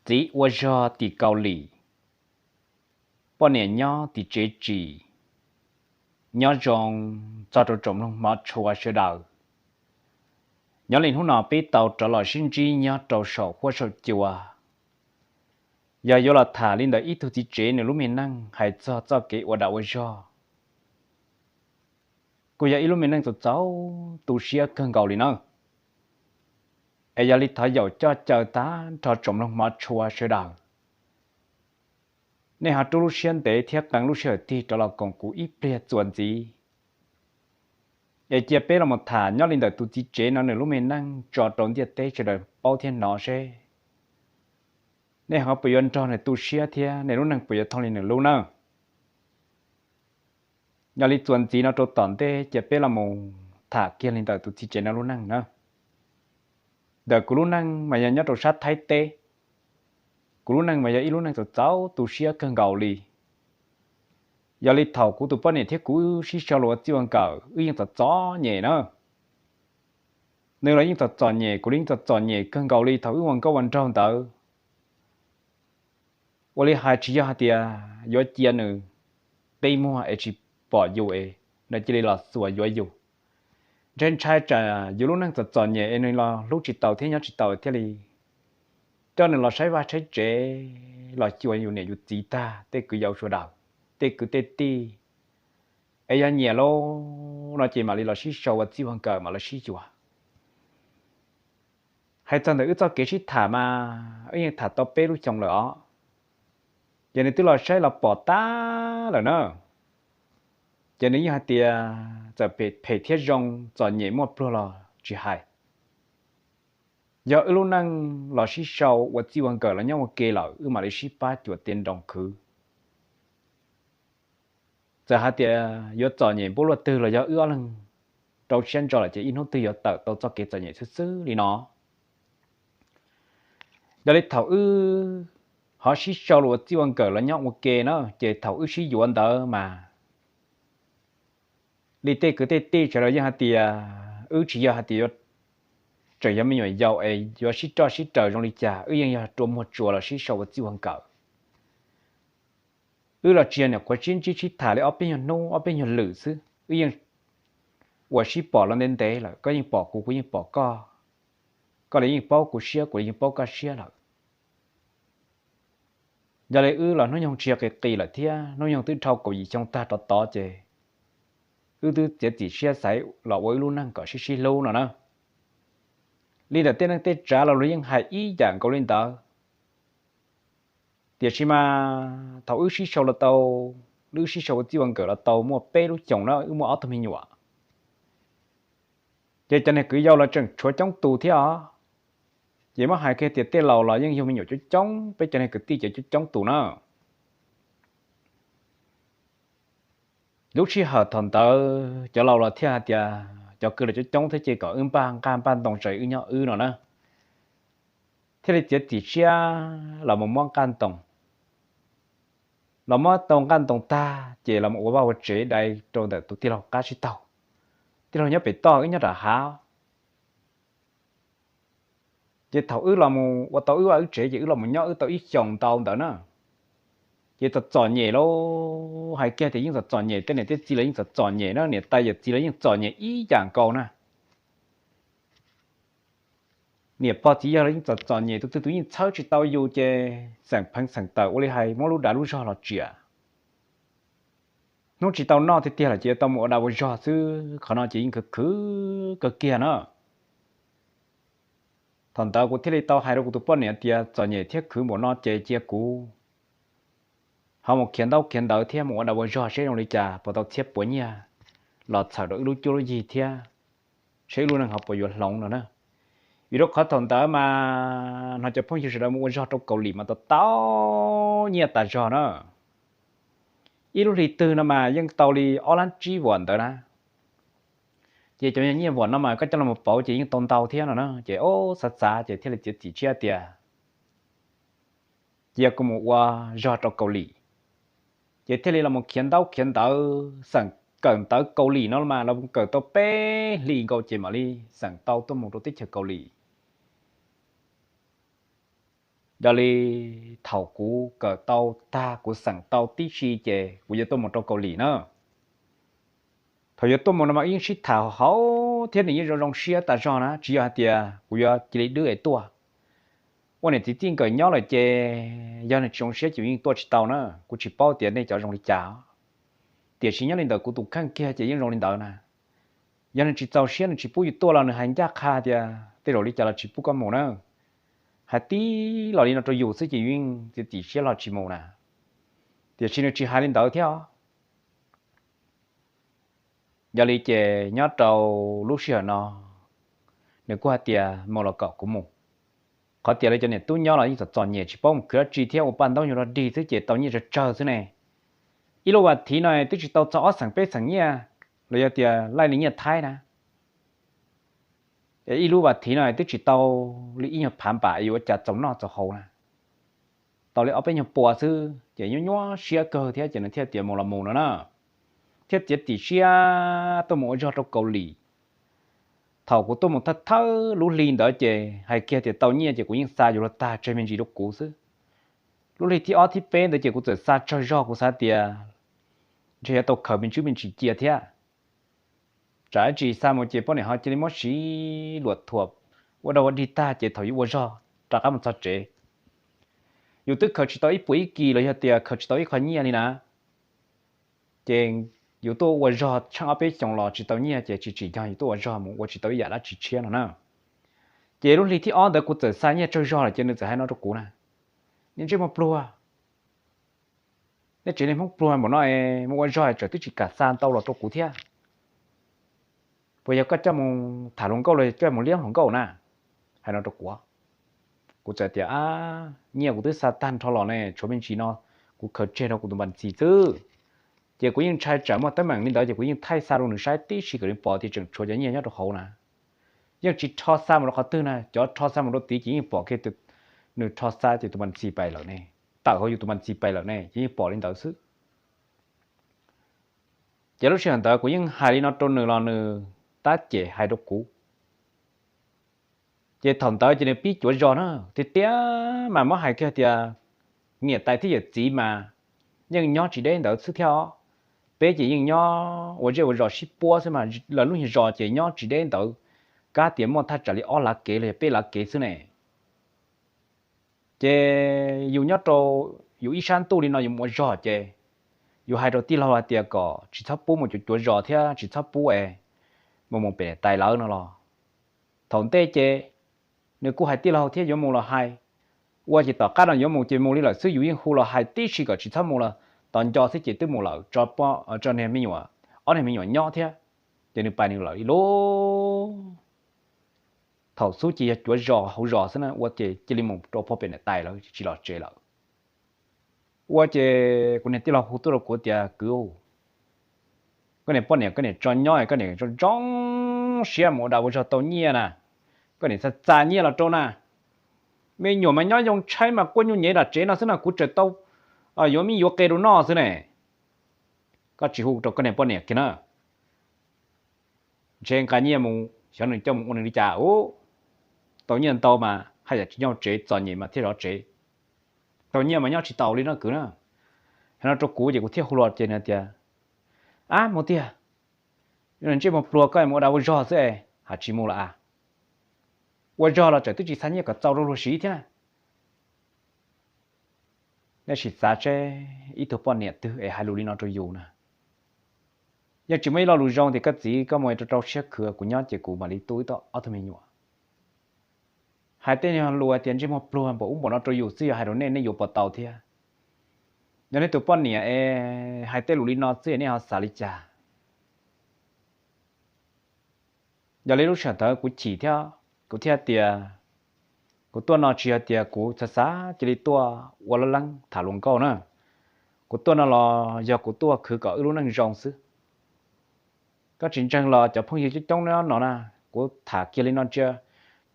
Txiv ua zog tim Kaus Lim, poj niam nyob tim tsev tsim. Nyob zoo txog rau tsoom mloog hmov tshua sawv daws. Nyob li hnub no peb tau rov los sib ntsib nyob rau saum huab saum cua, yog yuav los tham li ntawm ib tug txiv tsev nws lub me neej hais txog txoj kev ua dam ua zog. Kuj yog ib lub me neej txaus txaus tu siab kawg nkaus li na. Es yog li thov yaum coj caw tag nrho tsoom mloog hmov tshua sawv daws, nej ho rub lub siab ntev thiab qee lub sij hawm tig rov los koom kuv ib pliag txuas ntxiv, es cia peb los mus tham nyob li ntawm tus txiv tsev no nws lub me neej tso rau ntiaj teb sawv daws paub thiab hnov seb nej ho puas yuav nrog nws tu siab thiab nej lub neej puas yuav thooj li nws lub na. Yog li txuas ntxiv no rau tom ntej cia peb los mus tham kiag li ntawm tus txiv tsev no lub neej na. Ntawm kuv lub neej mas yog nyob rau sab Thaib teb. Kuv lub neej mas yog ib lub neej txaus txaus tu siab kawg nkaus li. Yog li thaum kuv tus poj niam thiab kuv wb sib sau los ua txij ua nkawm wb yeej txom txom nyem na. Nws los yeej txom txom nyem, kuv los yeej txom txom nyem kawg nkaus li thaum wb ua nkauj ua nraug ntawd. Ua li hais tsis yog hais tias yuav cia nws qi muag es tsis pom yus es nws cia li los xuas yuav yus. Ntshai ntshai tsam yus lub neej txom txom nyem es nws los hlub tsis tau thiab nyob tsis tau thiaj li coj nws los saib vaj saib tsev los xyuas yus niam yus txiv tag, tej kwv yau sawv daws, tej kwv tej tij. Es yog nyiam lauj no ces mam li los sib sau ua txij ua nkawm mam los sib yuav. Hais txog ntawm wb txoj kev sib tham mas wb yeej tham tau peb lub xyoo lawm os. Ces nws twb los saib los pom tag lawm na. Ces nws yeej hais tias txawm phem thiab zoo, txom nyem muaj pluag los tsis hais, yog wb lub neej los sib sau ua txij ua nkawm los nyob ua ke lawm wb mam li sib pab cuam tes nroos khwv. Txawm hais tias yuav txom nyem npaum luaj twg los yog wb ob leeg rau siab ntso lawm ces ib hnub twg yuav tawm tau txoj kev txom nyem xwb xwb li no. Yog li thaum wb ho sib sau los ua txij ua nkawm los nyob ua ke na ces thaum wb sib yuav ntawd mas li tej kwv tej tij sawv daws yeej hais tias wb tsis yog hais tias yuav tseem yog me nyuam yaus es yuav sib roj sib raws zoo li cas, wb yeej yog rua muag tsua los sib sau ua txij ua nkawm. Wb los tsis yog nyuam qhuav sib ntsib sib tham li ob peb nyuag hnub ob peb nyuag lwm xwb, wb yeej uas sib pom los ntev ntev lawm, koj yeej pom kuv, kuv yeej pom koj, koj los yeej paub kuv siab, kuv los yeej paub koj siab lawm. Yog li wb los hnub nyoog tsis yog qis qis lawm thiab, hnub nyoog twb dhau kaum yim xyoo tag rov tod ces wb twb txiav txim siab xaiv los ua wb lub neej kom sib sib hlub no na. Li ntawm tej neej tej tsav los luag yeej hais ib yam nkaus li ntawd. Tiam sis mas thaum wb sib sau los tau, wb sib sau ua txij ua nkawm los tau muaj peb lub xyoos na, wb muaj ob tug me nyuam. Ces cov niag kwv yau los tseem tshuav coob tus thiab os. Ces muab hais kiag tias tej laus los yeej yug me nyuam coob coob, peb cov niag kwv tij ces coob coob tus na. Lub sij hawm thaum ntawd cov laus los thiaj hais tias cov kwv los coob coob thiab ces kom wb npaj nqaj npaj ntoo zais wb nyob wb no na. Thiaj li txiav txim siab los mus muab nqaj ntoo. Los muab tau nqaj ntoo tag ces los mus ua vaj ua tsev dai rau ntawm tus tij laug qab sib taug. Tij laug nyob pem toj, wb nyob nram hav. Ces thaum wb los mus ua tau wb vaj wb tsev ces wb los mus nyob wb tau ib xyoos ntau ntawd na. Ces txom txom nyem lauj, hais kiag tias yeej txom txom nyem, tej niam tej txiv los yeej txom txom nyem na, niam tais yawm txiv los yeej txom nyem ib yam nkaus na. Niam pog txiv yawg los yeej txom txom nyem, tus twg tus yeej txhawb tsis tau yus ces xeem pheev xeem tawm ua li hais muab lub dag lub zog los tsiam. Hnub tsis tau noj tiag tiag lawm ces yuav tau mus ua dag ua zog xwb, qhov no ces yeej khwv khwv kawg kiag na. Thaum ntawd kuv thiaj li tau hais rau kuv tus poj niam tias txom nyem thiab khwv npaum no ces cia kuv ho mus khiav ntaub khiav ntawv thiab mus ua dag ua zog seb zoo li cas puas tau txhiab puas nyiaj los txhawm rau wb lub cuab lub yig thiab seb wb lub neej ho puas yuav hloov no na. Vim rau qhov thaum ntawd mas hnov cov phooj ywg sawv daws mus ua zog rau Kaus Lim mas tau tau nyiaj tas zog na. Ib lub hlis twg no mas yeej tau li ob lab tsib vuam ntawd na. Ces cov nyiaj vuam no mas koj coj los pauv ces yeej tau ntau thiab no na. Ces o, xav xav ces thiaj li txiav txim siab tias cia kuv mus ua zog rau Kaus Lim. Ces thiaj li los mus khiav ntaub khiav ntawv xeem kawm ntawv Kaus Lim no mas los kawm tau peb hlis nkaus ces mam li xeem tau tuaj mus rau teb chaws Kaus Lim. Yog li thaum kuv kawm tau tag, kuv xeem tau tib si ces kuv yuav tuaj mus rau Kaus Lim na. Thaum yuav tuaj mus no mas yeej sib tham hauv thiab nws yeej zoo zoo siab tas zog na, tsis yog hais tias kuv yuav cia li dwb es tuaj. Ua niam txiv txij nkawm nyob lawm ces yog nws tsis zoo siab ces yeej tuaj tsis tau na. Kuv tsis paub tias nej cov zoo li cas, tiam sis nyob li ntawm kuv tus kheej kiag ces yeej zoo li ntawd na. Yog nws tsis txaus siab, nws tsis pub yus tuaj los nws hais ncaj qha tias tej zaum li cas los tsis pub koj mus na. Hais tib los li no rau yus xwb ces yus yeej txiav txim siab los tsis mus na. Tiam sis nws tsis hais li ntawd thiab. Yog li ces nyob rau lub sij hawm no, nws kuj hais tias mus los kom kuv mus. Qhov tias lawv cov niam tub nyob los yeej txom txom nyem tsis paub mus khwv dab tsi thiab ua paj ntaub nyuag rog dig xwb ces tau nyiaj tsawg tsawg xwb ne. Ib lub vas thiv no twb tsis tau txog ob xeem peb xeem nyiaj, los yog tias laij li nyiaj Thaib na. Ib lub vas thiv no twb tsis tau li ib nyuag phav npam yuav ua cas txaus noj txaus haus na. Tau li ob peb nyuag pua xwb ces nyuaj nyuaj siab kawg thiab ces nws thiaj tias mus los mus no na. Thiaj txiav txim siab tuaj mus ua zog rau Kaus Lim. Thaum kuv tuaj mus thawj thawj lub hli ntawd ces hais kiag tias tau nyiaj ces kuv yeej xa yus los tag tseg me ntsis rau kuv xwb. Lub hli thib ob thib peb ntawd ces kuv txawm xa tsawg zog kuv xav tias ntshe yuav tau khaws me ntsis me ntsis cia thiab. Tsam ib tsam xa mus ces poj niam ho cia li muab siv luam thuam ua dog ua dig tag ces thaum yuav ua zog rov qab mus txog tsev, yus twb khaws tsis tau ib puas ib kis los yog tias khaws tsis tau ib qho nyiaj li na. Ces yus tuaj ua zog tsheej ob peb xyoos los tsis tau nyiaj ces tsis tsim nyog yus tuaj ua zog mus ua tsis tau ib yam dab tsi tshiab no na. Ces lub hli thib ob ntawd kuv txawm xa nyiaj tsawg zog lawm ces nws txawm hais no rau kuv na: Niag ntsej muag pluag, nej tsev neeg Hmoob pluag npaum no es mus ua zog es tseem twb tsis kam xa ntau los rau kuv thiab. Puas yog koj coj mus tham hluas nkauj los coj mus liab hluas nkauj na? Hais no rau kuv. Kuv txawm tias, ab, nyiaj kuv twb xa tag nrho los ne, tshuav me ntsis no kuv khaws tseg rau kuv tus npas ntxis xwb. Ces kuv yeej ntshai tsam muaj teeb meem li ntawd ces kuv yeej thaij xa rau nws saib tib si kom nws pom tias tseem tshuav cov nyiaj nyob rau hauv na. Yeej tsis rho xa mus rau qhov twg na, cov rho xa mus rau tid ces yeej pom kiag nws rho xa ces tus npas ntxis pais lawm ne, tawm hauv yus tus npas ntxis pais lawm ne, ces yeej pom li ntawd xwb. Ces lub sij hawm ntawd kuv yeej hais li no rau nws los nws tab cem hais rau kuv. Ces thaum ntawd ces nws pib cuav zos na, tiag tiag mas muab hais kiag tias niam tais thiab yawm txiv mas yeej nyob tsis deb ntawd xwb thiab os. Peb ces yeej nyob ua zej ua zos sib puab xwb mas lawv lub nyuag zos ces nyob tsis deb ntawd, kab tias muaj thaj tsam li ob lav kev los yog peb lav kev xwb ne. Ces yus nyob rau yus ib sab ntuj li no yus mus ua zog ces yus hais rau tij laug hais tias kom tsis txhob pub mus cuav cuav zos thiab tsis txhob pub es mus mus pem niam tais lawv no los. Thaum ntej ces nws kuj hais tij laug thiab yuav mus los hais, ua ces tom qab no yuav mus ces mus li lawm xwb, yus yeej hu los hais tib si kom tsis txhob mus los tos nco xwb ces twb mus lawm, tso niag me nyuam, ob niag me nyuam nyob thiab, ces nws pais nws lawm ib lub. Thaum xub ces yog cuav zos hauv zos xwb na, ua ces cia li mus rau pem niam tais lawv tsis los tsev lawm. Ua ces kuv niag tij laug hu tuaj rau kuv tias, kwv, koj niam poj niam koj niam tso nyob, koj niam zoo zoo siab mus ua dag ua zog tau nyiaj na, koj niam xa txav nyiaj los rau na. Me nyuam mas nyob yoo tshaib mas quaj nyuj nyev nram tsev no xwb no, kuv tseem tau yuav mib yuav qe rau noj xwb ne. Koj tsis hu rau koj niam poj niam kiag na. Ntshe nqa nyiaj mus, xyov nws coj mus ua nws li cas ub. Tau nyiaj ntau mas haj yam tsis nyob tsev, txom nyem mas thiaj zov tsev. Tau nyiaj mas nyob tsis taus li no kwv na. Hais no rau kuv ces kuv thiaj hu los ces nws tias, ab, mus tiag, ntsej muag pluag koj mus ua dag ua zog xwb es haj tsis mus los as. Ua zog los tseem twb tsis xa nyiaj kom txaus rau luag siv thiab na. Nej sim xav seb ib tug poj niam twg es hais lus li no rau yus na. Yeej tsis muaj ib lo lus zoo tias koj txiv koj mus rau rau siab khwv, kuv nyob ces kuv mam li tu ib ob tug me nyuam. Hais tej lus tias ntsej muag pluag npaum ub npaum no rau yus xwb, yog hais rau nej, nej yuav puas tau thiab? Yog nej tus poj niam es hais tej lus li no xwb nej ho xav li cas? Yog li lub sij hawm ntawd kuv chim thiab, kuv thiaj tias, kuv tuaj no tsis yog tias kuv xav xav cia li tuaj ua laj leeb tham hluas nkauj na. Kuv tuaj no los yog kuv tuaj khwv kom wb lub neej zoo xwb. Koj tsis ntseeg los cov phooj ywg coob coob no na, kuv tham kiag li no ntsia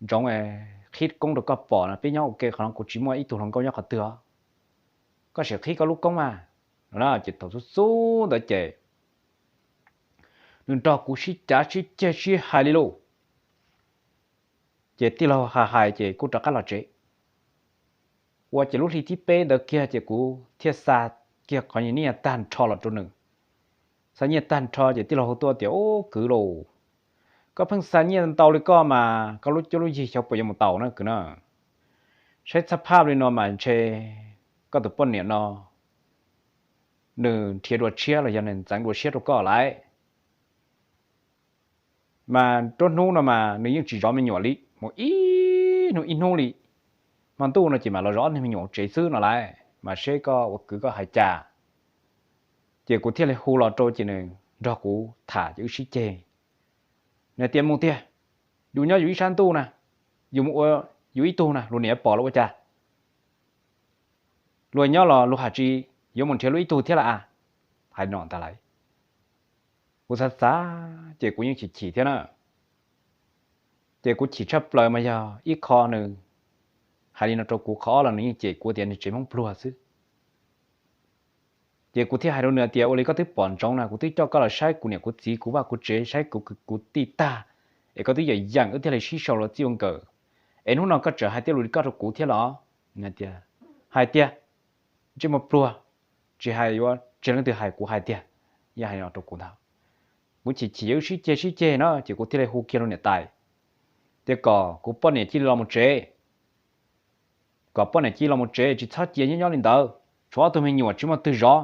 ntsoov es qhib koob rau koj pom no, peb nyob ua ke qhov no kuv tsis muaj ib tug hluas nkauj nyob qhov twg os. Koj sim qhib koj lub koob mas. No ces thaum xub xub ntawd ces nws nrog kuv sib cav sib ceg sib hais li lauj. Ces tij laug hais hais ces kuj rov qab los tsev. Ua ces lub hli thib peb ntawd kiag ces kuv thiaj xa kiag qhov nyiaj tag nrho los rau nws. Xa nyiaj tag nrho ces tij laug hu tuaj tias, Ub, kwv lauj, koj pheej xa nyiaj ntau li koj mas koj lub cuab lub yig xyov puas yuav mus tau na kwv na. Saib txhab phaj li no mas ntshe koj tus poj niam no nws nrhiav dua tshiab los yog nws ntxeev dua siab rau koj lawm. Mas nruab hnub no mas nws yeej tsis zov me nyuam li, mus ib hnub ib hnub li. Hmo ntuj no ces mam los zov ob niag me nyuam hauv tsev xwb no lawm, mas seb koj ua kwv koj hais cas. Ces kuv thiaj li hu los rau ces nws nrog kuv tham ces wb sib ceg. Nws tias, Mus tiag, yus nyob yus ib sab ntuj na, yus mus ua yus ib tug na, luag niam yuav pom los ua cas? Luag nyob los luag hais tsis yuav mus nrhiav luag ib tug thiab lawm a? Hais no ntag lauj. Kuv xav xav ces kuv yeej chim chim thiab na. Ces kuv chim tshaj plaws mas yog ib qho nws hais li no rau kuv, qhov ob los nws yeej cem kuv tias niag tsev Hmoob pluag xwb. Ces kuv thiaj hais rau nws tias, Ua li koj twb pom ntsoov na, kuv twb coj koj los saib kuv niam kuv txiv, kuv vaj kuv tsev, saib kuv kwv kuv tij tag, es koj twb yam yeem wb thiaj li sib sau los txij ua nkawm, es hnub no koj tseem hais tej lus li koj rau kuv thiab los? Hais tias, Ntsej muag pluag, tsis hais yuav tseg leej twg hais, kuv hais tiag. Yog hais no rau kuv ntag. Kuv chim chim wb sib ceg sib ceg no ces kuv thiaj li hu kiag rau niam tais tias kom kuv poj niam cia li los mus tsev, kom poj niam cia li los mus tsev, tsis txhob cia nyob nyob li ntawd, tshuav ob tug me nyuam tsis muaj twg zov.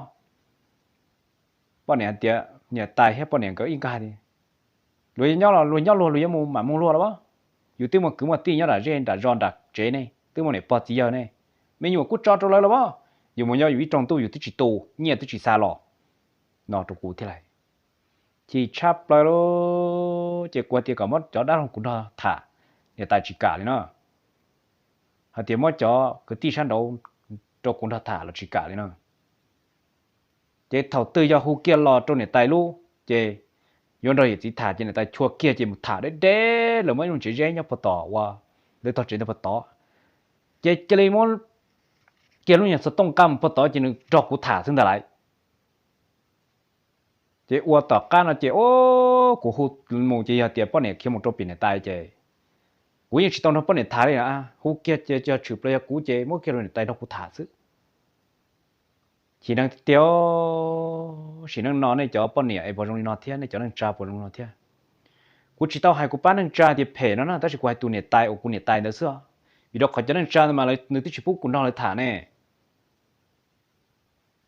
Poj niam hais tias, niam tais thiab poj niam nkawd ib nkag tias, Luag nyob los luag nyob luag, luag yuav mus mam mus luag los as. Yus twb muaj kwv muaj tij nyob nram zej nram zos nram tsev ne, twb muaj niam pog txiv yawg ne, me nyuam kuj tso rau lawv los as. Yus mus nyob yus ib rooj ntuj yus twb tsis tu, nyiaj twb tsis xa los. No rau kuv thiab lauj. Chim tshaj plaws lauj. Ces kuv hais tias kom muab cov dab laug kuv nrog tham, niam tais tsis kam li no. Hais tias muab cov kwv tij sab nraud rau kuv nrog tham los tsis kam li no. Ces thaum twg yog hu kiag los rau niam tais lub, ces yuav nrog yawm txiv tham ces niam tais chua kiag ces mus tham deb deb lawm, muaj ib lub tsev zeb nyob puag tom uas lawv tog tsev ntawd puag tod. Ces cia li muab kiag lub nyuag xov tooj nqa mus puag tod ces nws nrog kuv tham xwb ntag lauj. Ces ua tom qab no ces kuv hu mus ces yog tias poj niam khiav mus rau pem niam tais ces kuv yeej tsis tau nrog poj niam tham li na. Hu kiag ces tshwm plaws yog kuv ces muab kiag rau niam tais nrog kuv tham xwb. Sim neej tiag tiag, sim neej no nej cov poj niam es puas zoo li no thiab, nej cov neej tsa puas zoo li no thiab? Kuv tsis tau hais kuv pab neej tsa tias phem no na, tab sis kuv hais tus niam tais uas kuv niam tais ntawd xwb os. Vim rau qhov cov neej tsa ntawd mas nws twb tsis pub kuv nrog lawv tham ne.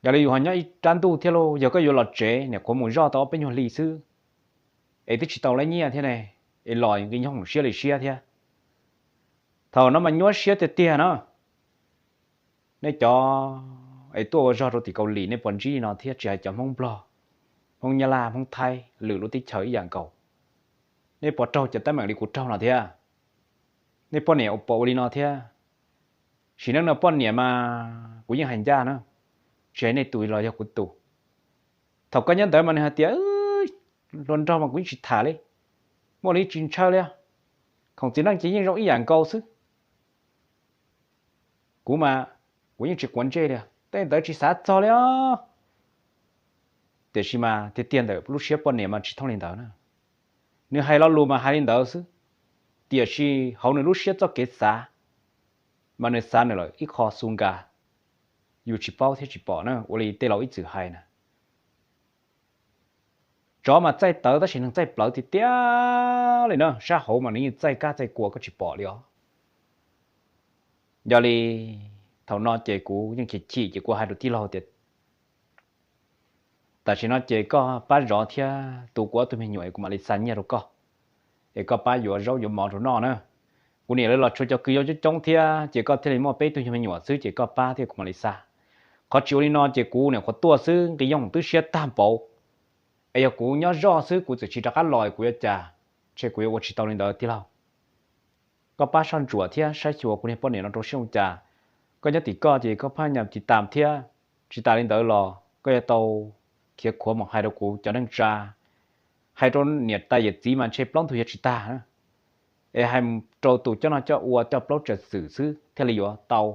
Yog li yus ho nyob ib rab ntuj thiab lauj, yog koj yuav los tsev niam qhuav mus zoj tau ob peb nyuag hli xwb, es twb tsis tau lab nyiaj thiab ne, es los nqi nyoog siab li siab thiab. Thaum no mas nyuaj siab tiag tiag no. Nej cov es tuaj ua zog rau tim Kaus Lim nej puas ntsib li no thiab? Tsis hais cov Hmoob Nplog, Hmoob Nyab Laj, Hmoob Thaib, lwm lub teb chaws ib yam nkaus. Nej puas raug cov teeb meem li kuv raug no thiab? Nej poj niam ua puas ua li no thiab? Sim neej no poj niam mas kuv yeej hais ncaj na, tsis hais nej tus los yog kuv tus. Thaum koj nyob ntawd mas nws hais tias, hluas nraug mas kuv yeej tsis tham li, muaj li tsis ntshaw li, khoom txiv neej ces yeej zoo ib yam nkaus xwb. Kuv mas, kuv yeej tsis quav ntsej li, tej ntawd tsis xav txog li os. Tiam sis mas tiag tiag ntawm lub siab poj niam mas tsis thooj li ntawd na. Nws hais lo lus mas hais li ntawd xwb, tiam sis hauv nws lub siab txoj kev xav mas nws xav nws lawm ib qho xu nka, yus tsis paub thiab tsis pom na, ua li tej laus ib txwm hais na. Tsov mas txaij tawv tab sis neeg txaij plawv tiag tiag li na, sab hauv mas nws yeej txaij kab txaij kua koj tsis pom li os. Yog li thaum no ces kuv yeej chim chim ces kuv hais rau tij laug tias, tam sim no ces koj pab zov thiab tu kuv ob tug me nyuam es kuv mam li xa nyiaj rau koj, es koj pab yuav zaub yuav mov rau noj na. Kuv niam lawv los tshuav cov kwv yau coob coob thiab ces koj thiaj li muaj peb tug me nyuam xwb ces koj pab thiab kuv mam li xa. Qhov tsis ua li no ces kuv niam qhuav tuaj xwb nqi yooj twb siab tag npaum. Es yog kuv nyob zoj xwb kuv txawm tsis rov qab los kuv yuav cas? Ntshe kuv yuav ua tsis tau li ntawd tij laug. Koj pab soj ntsuam thiab saib xyuas kuv niag poj niam no rau siab ua cas. Koj nyob tim koj ces koj phaj nyas tiv tam thiab, tsis tas li ntawd los koj yuav tau khiav khuav mus hais rau kuv cov neej tsa, hais rau niam tais yawm txiv mas ntshe plaub ntug yuav tsis tag na. Es hais rau tus coj noj coj ua coj plaub tsawm xwm xwb thiaj li yuav tau.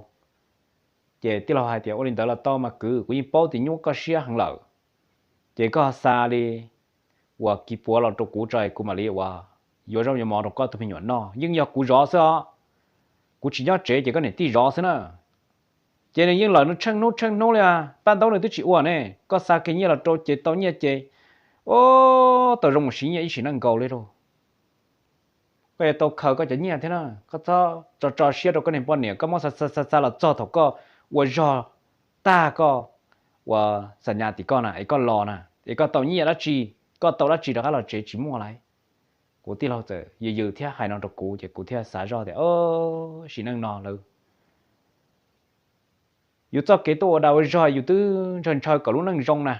Ces tij laug hais tias ua li ntawd los tau mas kwv, kuv yeej paub tias nyuaj koj siab heev lawm. Ces koj xa li uas kis puav los rau kuv tso es kuv mam li uas yuav zaub yuav mov rau koj tus me nyuam noj, yeej yog kuv zov xwb os. Kuv tsis nyob tsev ces koj niam tij zov xwb na. Ces nws yeej lawm nws tsheej hnub tsheej hnub li, paj ntaub nws twb tsis ua ne, koj xa kiag nyiaj los rau ces tau nyiaj ces, o, tau zoo mus siv nyiaj ib sim neej nkaus li lauj. Koj yuav tau khaws koj cov nyiaj thiab na, koj txhob tso tso siab rau koj niag poj niam, koj muab xa xa xa xa los txog thaum koj ua zog tag koj ua xa nyas tim koj na es koj los na, es koj tau nyiaj dab tsi, koj tau dab tsi rov qab los tsev tsis muaj lauj. Kuv tij laug txawm yws yws thiab hais no rau kuv ces kuv thiaj xav zoj tias, o, sim neej no lawm yus txoj kev tuaj ua dag ua zog yus twb ntshaw ntshaw kom lub neej zoo na,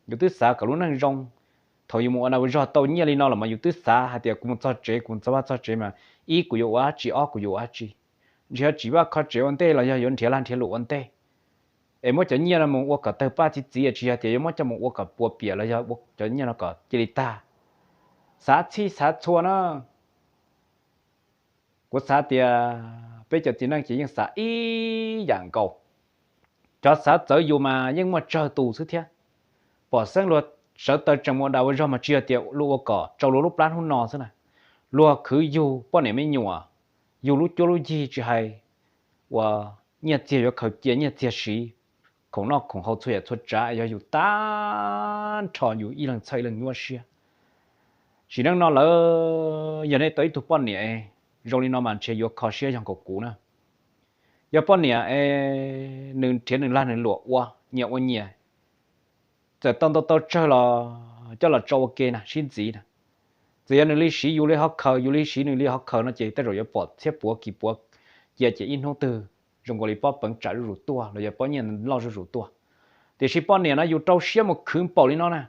yus twb xav kom lub neej zoo. Thaum yus mus ua dag ua zog tau nyiaj li no los mas yus twb xav hais tias kuv mus txog tsev, kuv mus txog vaj txog tsev mas, ib, kuv yuav ua dab tsi, ob, kuv yuav ua dab tsi, nrhiav tsim vaj kho tsev ua ntej los yog yuav nrhiav lag nrhiav luam ua ntej, es muab cov nyiaj no mus ua kom tawg paj txi txiv, tsis yog tias yuav muab coj mus ua kom puas piam los yog ua cov nyiaj no kom cia li tag. Xav txhij xav txhua na. Kuv xav tias peb cov txiv neej ces yeej xav ib yam nkaus. Cov xav txawv yus mas yeej muaj tsawg tus xwb thiab. Pom xeeb luag sawv taw tseem mus ua dag ua zog mas tsis yog tias luag ua kom tsau luag lub plab hnub no xwb na. Luag khwv yug poj niam me nyuam, yug lub cuab lub yig tsis hais uas nyiaj txiag yuav khaws cia nyiaj txiag siv, khoom noj khoom haus txhua yam txhua tsav yog yus tag nrho yus ib leeg txhawj ib leeg nyuaj siab. Sim neej no lawm yog nej tau ib tug poj niam zoo li no mas ntshe yuav kho siab yog nkaus kuv na. Yog poj niam es nws nrhiav nws lag nws luam ua, nyias ua nyias, txawm tau ntau tau tsawg los coj los tso ua ke na sib ntxiv na. Txawm yog nws li siv yus li hov khaws, yus li siv nws li hov khaws no ces tej zaum yuav pom txhiab puav kis puav cia ces ib hnub twg zoo nkaus li pob peev tsam zuj zus tuaj los yog pob nyiaj loj zuj zus tuaj. Tiam sis poj niam no yus rau siab mus khwv npaum li no na,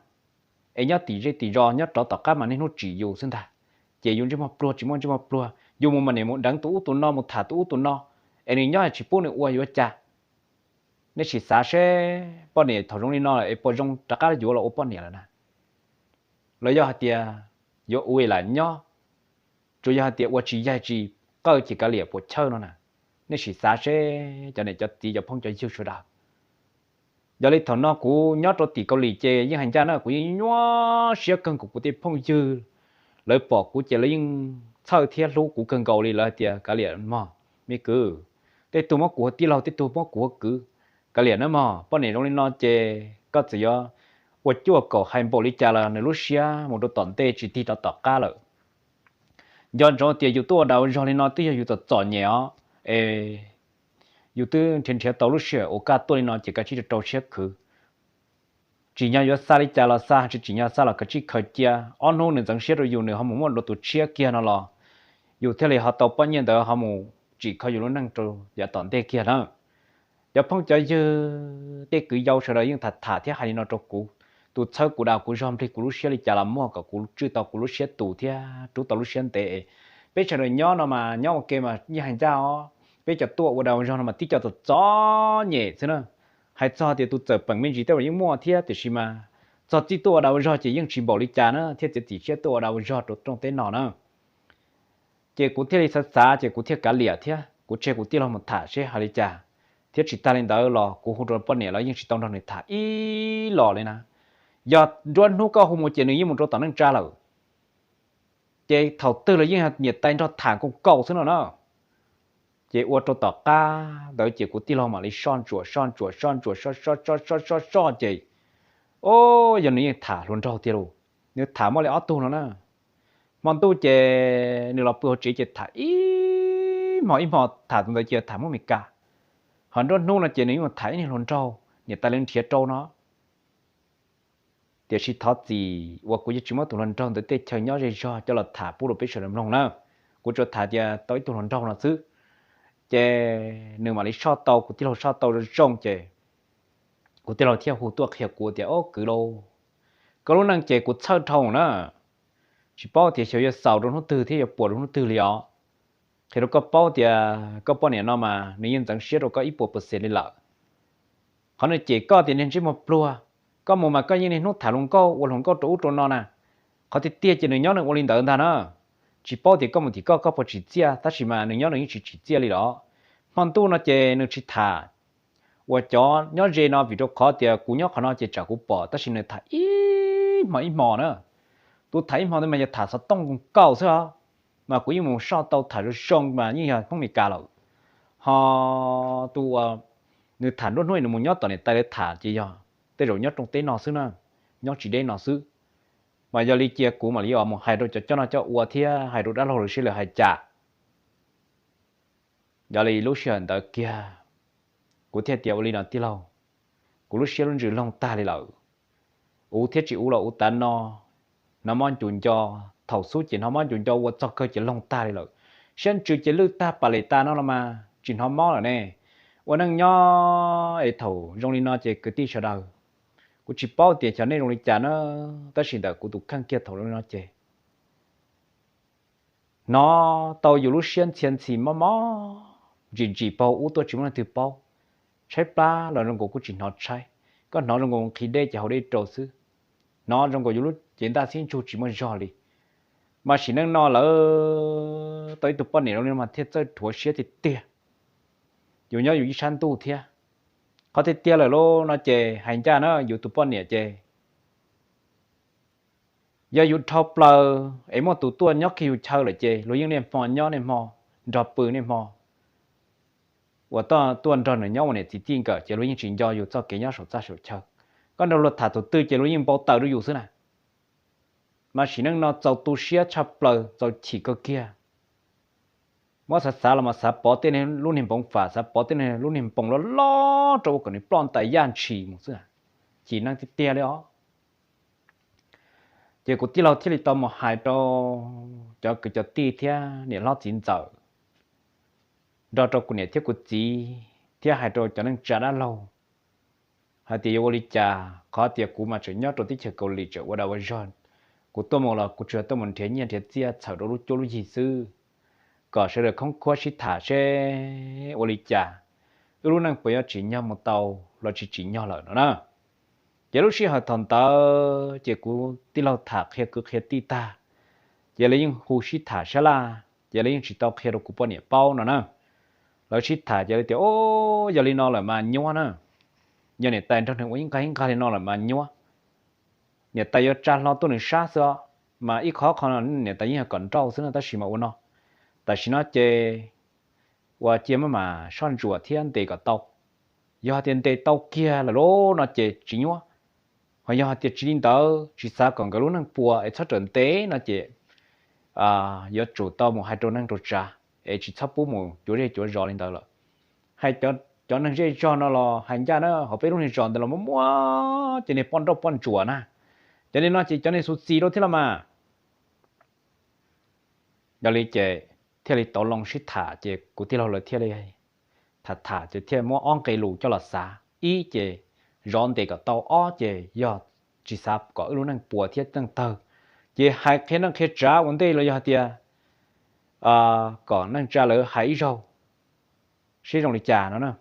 es nyob tim zej tim zos nyob rov tom qab mas niaj hnub tsim yus xwb ntag. Ces yus ntsej muag pluag tsis muaj ntsej muag pluag, yus mus mas niam mus deev tus ub tus no mus tham tus ub tus no, es nws nyob tsis pub nws ua yuav cas? Nej sim xav seb poj niam thaum zoo li no es puas zoo rov qab yuav los ua poj niam lawm na? Los yog hais tias yuav ua lam nyob, tsuas yog hais tias ua tsis yaig tsis qawj ces kav liam puas chawj no na? Nej sim xav seb cov niam cov txiv cov phooj cov ywg sawv daws. Yog li thaum no kuv nyob rau tim Kaus Lim ces yeej hais ncaj na kuv yeej nyuaj siab kawg nkaus kuv tej phooj ywg, lawv pom kuv ces lawv yeej txhawj thiab hlub kuv kawg nkaus li, lawv hais tias kav liam mog me kwv, tej tug muab kuv ua tij laug tej tug muab kuv ua kwv, kav liam na mog, poj niam zoo li no ces koj txawm yuav ua cuaj kaum hais npaum li cas los nws lub siab mus rau tom ntej tsis tig rov tom qab lawm. Nco ntsoov tias yus tuaj ua dag ua zog li no twb yog yus txom txom nyem os, es yus twb nrhiav nrhiav tau lub sij hawm uas kaj tuaj li no ces kav tsij rau rau siab khwv. Tsim nyog yuav xa li cas los xa, tsis tsim nyog xa los kav tsij khaws cia, ob hnub nws ntxeev siab rau yus nws ho mus muaj dua tus tshiab kiag no los yus thiaj li ho tau poj nyiaj ntawd ho mus tsim kho yus lub neej rau yav tom ntej kiag na. Cov phooj cov ywg tej kwv yau sawv daws yeej tham tham thiab hais li no rau kuv, tus txhawb kuv dag kuv zog nplig kuv lub siab li cas los muaj kom kuv tswj tau kuv lub siab tus thiab rub tau lub siab ntev. Peb sawv daws nyob no mas nyob ua ke mas yeej hais ncaj os, peb cov tuaj ua dag ua zog no mas tib co txom txom nyem xwb na. Hais txog tias tus txawm peem me ntsis tej zaum yeej muaj thiab tiam sis mas txog txij tuaj ua dag ua zog ces yeej tsis npaum li cas na thiaj txiav txim siab tuaj ua dag ua zog rau rooj teb no na. Ces kuv thiaj li xav xav ces kuv thiaj kav liam thiab kuv tseg kuv tij laug mus tham seb hais li cas. Thiab tsis tas li ntawd los kuv hu rau poj niam los yeej tsis tau nrog nws tham ib los li na. Yog nruab hnub koj hu mus ces nws yeej mus rau tom neej tsa lawm. Ces thaum twg los yeej niam tais nrog tham nkaus nkaus xwb no na. Ces ua rau tom qab ntawd ces kuv tij laug mam li soj ntsuam soj ntsuam soj ntsuam soj soj soj soj soj soj ces, o, yog nws yeej tham hluas nraug tiag lauj, nws tham muaj li ob tug no na. Hmo ntuj ces nws los pw hauv tsev ces tham ib hmo ib hmo, tham tus ntawd ces tham Hmoob Mes Kas. Ho nruab hnub no ces nws yeej tham ib niag hluas nraug niam tais lawv nrhiav rau no. Tiam sis thov txim uas kuv yeej tsis muab tus hluas nraug ntawd tej chaw nyob zej zog coj los tham pub rau peb sawv daws mloog na. Kuv tsuas tham tias tau ib tug hluas nraug no xwb. Ces nws mam li soj tau, kuv tij laug soj tau zoo zoo ces kuv tij laug thiaj hu tuaj qhia kuv tias, o kwv lauj, koj lub neej ces kuv txhawj dhau na. Tsis paub tias xyov yuav xaus rau hnub twg thiab yuav puas rau hnub twg li os. Qhia rau koj paub tias koj poj niam no mas nws yeej ntxeev siab rau koj ib puas percent li lawm. Qhov nws cem koj tias niag ntsej muag pluag, koj mus mas koj yeej niaj hnub tham hluas nkauj ua hluas nkauj rau ub rau no na. Qhov tiag tiag ces nws nyob nws ua li ntawd ntag na. Tsis paub tias koj mus tim koj koj puas tsim txiaj, tab sis mas nws nyob nws yeej tsis tsim txiaj li los. Hmo ntuj no ces nws tsis tham uas cov nyob ze no vim rau qhov tias kuv nyob qhov no ces tsam kuv pom, tab sis nws tham ib hmo ib hmo na. Tus tham ib hmo ntawd mas yog tham xov tooj nkaus xwb os, mas kuv yeej mus soj tau tham zoo zoo mas yeej yog Hmoob Mes Kas lawm. Ho tus uas Nws tham nruab hnub nws mus nyob tom niam tais lawv tham ces yog tej zaum nyob rooj teb no xwb na, nyob tsis deb no xwb. Mas yog li cia kuv mam li mus hais rau cov coj noj coj ua thiab hais rau dab laug lawv seb lawv hais cas. Yog li lub sij hawm ntawd kiag kuv thiaj tias ua li no tij laug, kuv lub siab lub ntsws loog tag li lawm. Uv thiab tsis uv los uv tav no, hnov mob ncus nco, thaum xub ces hnov mob ncus nco ua txog kawg ces loog tag li lawm. Siab ntsws ces lwj tag pas les tas no los mas tsis hnov mob lawm ne. Ua neej nyob es thaum zoo li no ces kwv tij sawv daws, kuv tsis paub tias xyov nej zoo li cas na, tab sis ntawm kuv tus kheej kiag thaum zoo li no ces hnov tau yus lub siab ntxhia ntxhi mob mob, ntsim ntsim paug ub tuaj tsis muaj leej twg paub. Tshaib plab los zoo nkaus kuj tsis hnov tshaib, koj hnov zoo nkaus nqhis dej ces haus dej rau xwb, hnov zoo nkaus yus lub cev ntaj xib ntsug tsis muaj zog li. Mas sim neej no lawm tau ib tug poj niam zoo li no mas thiaj txawj rhuav siab tiag tiag. Yus nyob yus ib sab ntuj thiab. Qhov tiag tiag lawm lauj no ces hais ncaj na yus tus poj niam ces yog yus dhau plaws es muaj tus tuaj nyob kiag yus chaw lawm ces luag yeej niaj hmo nyob niaj hmo nrog pw niaj hmo uas tuaj nrog nws nyob ua niam txiv txij nkawm ces luag yeej tsis nco yus txoj kev nyob saum txaj saum chaw. Koj nrog luag tham thaum twg ces luag yeej npau taws rau yus xwb na. Mas sim neej no txaus tu siab tshaj plaws, txaus chim kawg kiag. Muab xav xav los mas xav pov tej lub niag npoov fam, xav pov tej lub niag npoov loj loj rau ua kom nws ploj ntais yaj ntshis mus xwb. Chim neej tiag tiag li os. Ces kuv tij laug thiaj li tau mus hais rau cov kwv cov tij thiab niam hlob txiv ntxawm, nrog rau kuv niam thiab kuv txiv thiab hais rau cov neej tsa dab laug hais tias yuav ua li cas, qhov tias kuv mas tseem nyob rau teb chaws Kaus Lim tseem ua dag ua zog. Kuv tuaj mus los kuv tsuas tuaj mus nrhiav nyiaj nrhiav txiaj txhawm rau lub cuab lub yig xwb, kom sawv daws khoob khuab sib tham seb ua li cas, wb lub neej puas yuav tsim nyog mus tau los tsis tsim nyog lawm no na. Ces lub sij hawm thaum ntawd ces kuv tij laug tham qhia kwv qhia tij tag, ces lawv yeej hu sib tham sab laj, ces lawv yeej tsis tau qhia rau kuv poj niam paub no na. Lawv sib tham ces lawv tias, o, yog li no lawm mas nyuab na, yog niam tais nrog nws ua ib nqag ib nqag li no lawm mas nyuab. Niam tais yuav tsa hlo tuaj nws sab xwb os, mas ib qho qho no niam tais yeej yog kom nrauj xwb no tab sis mas ua no, tam sim no ces ua cia maj mam soj ntsuam thiab ntes kom tau. Yog hais tias ntes tau kiag lawm lauj no ces tsis nyuab, ho yog hais tias tsis li ntawd tsis xav kom nkawd lub neej puas es txhob rawm ntev no ces yuav tsum tau mus hais rau neej rau tsav es tsis txhob pub mus cuav zej cuav zos li ntawd lawm. Hais cov neeg zej zog no los hais ncaj na, hauv peb lub niag zos ntawd los muaj muaj ces niag poj nrauj poj ntsuam na, cov niag no ces cov niag xu txis rau thiab los mas. Yog li ces thiaj li tau loo sib tham ces kuv tij laug lawv thiaj li tham tham ces thiaj muab ob nqe lus coj los xav, ib ces zov ntes kom tau, ob ces yog tsis xav kom wb lub neej puas thiab neej tawg, ces hais qhia neej qhia tsav ua ntej los yog hais tias kom neej tsa lawv hais ib zaug seb zoo li cas no na.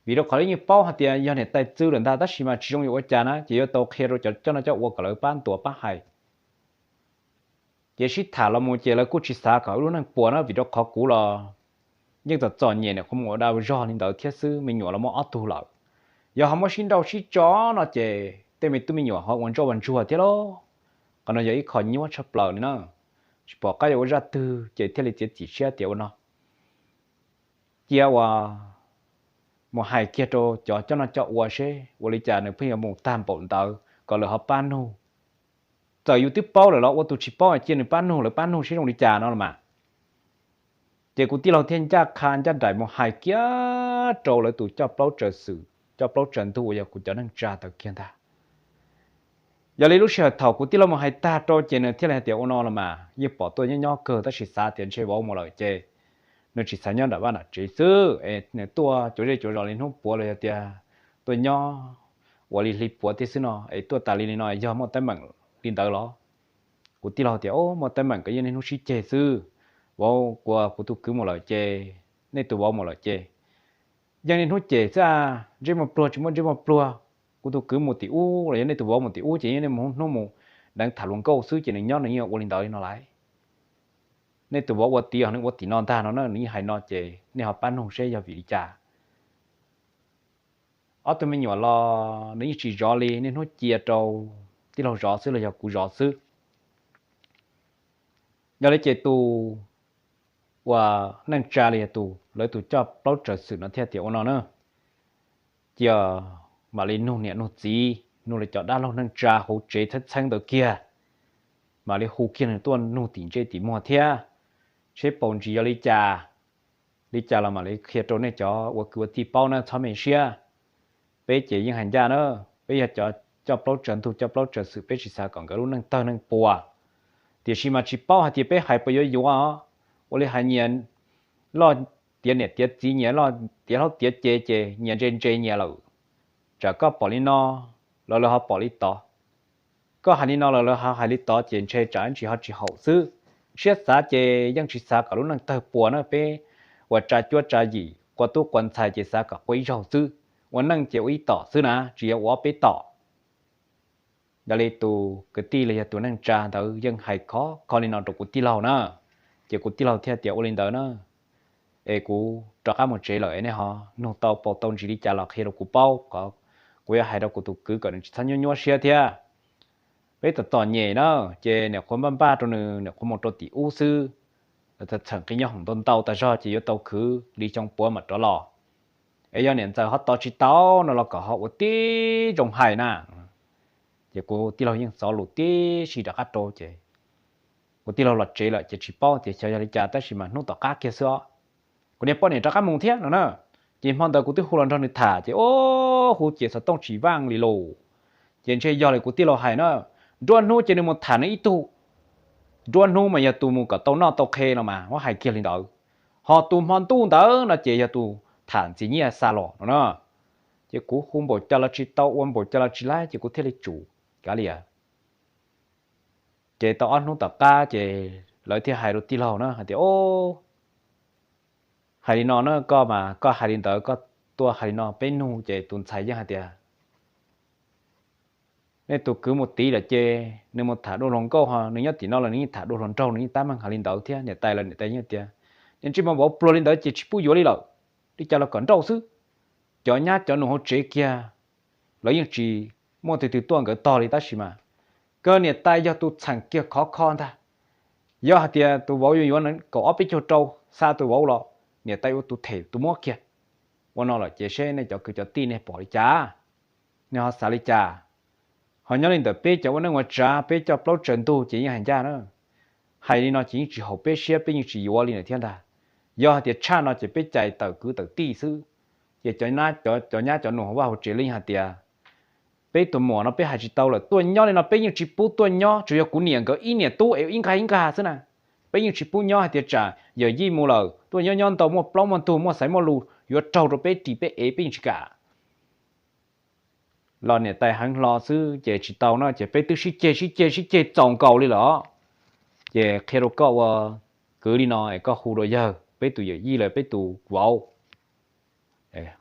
Vim rau qhov lawv yeej paub hais tias yog niam tais txwv lawm ntag tab sis mas tsis zoo yuav ua cas na ces yuav tau qhia rau cov coj noj coj ua kom lawv pab ntuas pab hais. Ces sib tham los mus ces lawv kuj tsis xav kom wb lub neej puas na vim rau qhov kuv los yeej txom txom nyem niam qhuav mus ua dag zog li ntawd thiab xwb, me nyuam los muaj ob tug lawm. Yog ho muab sib nrauj sib tso no ces tej me tub me nyuam ho ua ntsoj ua ntsuag thiab lauj. Qhov no yog ib qho nyuab tshaj plaws li na, tsis pom qab yuav ua zaj twg ces thiaj li txiav txim siab tias ua no cia uas mus hais kiag rau cov coj noj coj ua seb ua li cas nws pheej yuav mus tag npaum ntawd kom lawv ho pab nug. Txawm yus twb paub lawm los ua tus tsis paub cia nws pab nug, lawv pab nug seb zoo li cas no los mas. Ces kuv tij laug thiaj ncaj qha ncaj nraim mus hais kiag rau lawv tus coj plaub tsaws xwm coj plaub tsaws ntug uas yog kuv cov neej tsa ntawd kiag ntag. Yog li lub sij hawm thaum kuv tij laug mus hais tag rau ces nws thiaj li hais tias ua no los mas yeej pom tuaj nyob nyob kawg tab sis xav tias ntshe vauv mus lawm ces nws tsis xav nyob nram vaj nram tsev xwb es nws tuaj cuav zej cuav zos li hnub puav los yog tias tuaj nyob ua li hli puav thiab xwb no es tuaj tas li li no yog muaj teeb meem li ntawd los? Kuv tij laug tias o, muaj teeb meem kov yeej niaj hnub sib ceg xwb. Vauv, kuv tus kwv mus lawm ces, nej tus vauv mus lawm ces yeej niaj hnub cem xwb a, ntsej muag pluag tsis muaj ntsej muag pluag. Kuv tus kwv mus tim ub los yog nej tus vauv mus tim ub ces yeej niaj hnub mus deev tham hluas nkauj xwb ces nws nyob nws yeej ua li ntawd li no lauj. Nej tus vauv ua tim os, nws ua tim no ntag no na, nws yeej hais no ces nej ho pab nug seb yog vim li cas. Ob tug me nyuam los nws yeej tsis zov li, niaj hnub cia rau tij laug zov xwb los yog kuv zov xwb. Yog li ces tus uas neej tsa li tus lawv tus coj plaub tsaws xwm no thiaj tias ua no na, cia mam li nug niam nug txiv, nug li cov dab laug neej tsa hauv tsev txheeb txheeb ntawd kiag, mam li hu kiag nws tuaj nug tim ntsej tim muag thiab, seb paus ntsis yog li cas. Li cas los mam li qhia rau nej cov ua kwv ua tij paub na, txhob me siab. Peb ces yeej hais ncaj na, peb yog cov coj plaub tsaws ntug coj plaub tsaws xwm, peb tsis xav kom nkawd lub neej tawg neej puas. Tiam sis mas tsis paub hais tias peb hais puas yuav yuav, ua li hais nyias loj tiav niam tiav txiv, nyias loj tiav hlob tiav ce, ces nyias ntse ntse nyias lawm. Tsam koj pom li no los lawv ho pom li tod, koj hais li no los lawv ho hais li tod, ces ntshe tsam ntsis ho tsis haum xwb. Siab xav ces yeej tsis xav kom lub neej tawg puas na, peb ua tsa cuab tsa yim, qua tub qua ntxhais ces xav kom qua ib zaug xwb, ua neej ces ua ib tom xwb na, tsis yog ua ob peb tom. Yog li tus kwv tij los yog tus neej tsa ntawd yeej hais khov kho li no rau kuv tij laug na, ces kuv tij laug thiaj tias ua li ntawd na, es kuv rov qab mus tsev lawm es nej ho nug tau paus tau ntsis li cas los qhia rau kuv paub, kuv yuav hais rau kuv tus kwv kom nws tsis txhob nyuaj nyuaj siab thiab. Peb tom txom nyem na, ces niam qhuav npaj npaj rau nws, niam qhuav mus rau tim ub xwb, txheem qi nyob hoom ntau ntau tas zog ces yuav tau khwv li xyoo puav mam rov los. Es yog niam ntxawm ho tos tsis tau no los kom ho ua tib zoo hais na. Ces kuv tij laug yeej xov lus tib si rov qab rau ces kuv tij laug los tsev lawm ces tsis paub tias xyov yog li cas, tab sis mas hnub tom qab kiag xwb os, kuv niag poj niam rov qab mus thiab no na. Ces hmo ntawd kuv twb hu los nrog nws tham ces o, hu ces xov tooj tsis vaj li lus. Ces ntshe yog li kuv tij laug hais na, nruab hnub ces nws mus tham nws ib tug, nruab hnub mas yog tus mus kom tau noj tau qhe no mas muab hais kiag li ntawd, ho tus hmo ntuj ntawd no ces yog tus tham ntxiv nyiaj xa los no na. Ces kuv hu npaum cas los tsis tau, ua npaum cas los tsis laib, ces kuv thiaj li tsum kav liam. Ces tau ob hnub tom qab ces lawv thiaj hais rau tij laug na hais tias, o, hais li no na, koj mas koj hais li ntawd, koj tuaj hais li no peb nug ces tus ntxhais yeej hais tias, nej tus kwv mus tid lawm ces nws mus tham dua hluas nkauj, ho nws nyob tim no los nws yeej tham dua hluas nraug, nws yeej tab meeg hais li ntawd thiab. Niam tais los niam tais yeej tias, niaj ntsej muag vauv pluag li ntawd ces tsis pub yuav li lawm, li cas los kom nrauj xwb. Cov nyab cov nus hauv tsev kiag lawv yeej tsis muaj twg twg tuaj nkawd tog li, tab sis mas kawg niam tais yog tus txheem kiag khov kho ntag. Yog hais tias tus vauv yuav yuav kaum ob peb caug rau, xa tus vauv los niam tais ua tus them tus muab kiag. Ua no lawm ces seb nej cov kwv cov tij nej pom li cas, nej ho xav li cas? Ho nyob li ntawm peb cov ua neej ua tsav, peb coj plaub tsaws ntug ces yeej hais ncaj na. Hais li no ces yeej tsis haum peb siab, peb yeej tsis yuav li na thiab ntag. Yog hais tias tshaj no ces peb cais tawm kwv tawm tij xwb. Ces cov nyab cov nus hauv vaj hauv tsev lawv yeej hais tias, peb tus muam no peb hais tsis tau lawm, tuaj nyob li no peb yeej tsis pub tuaj nyob, tsuas yog kuv niam nkawd ib niam tub es ib nqag ib nqag xwb na. Peb yeej tsis pub nyob, hais tias tsam yawm yij mus lawm tuaj nyob nyob ntau muaj plaub muaj ntug muaj xaiv muaj lus yuav raug rau peb ris peb ev, peb yeej tsis kam. Los niam tais heev hlo xwb ces tsis tau no ces peb twb sib ceg sib ceg sib ceg txaus nkaus li lawm. Ces qhia rau koj ua kwv li no es koj hu rau yawg, peb tus yawm yij los peb tus vauv,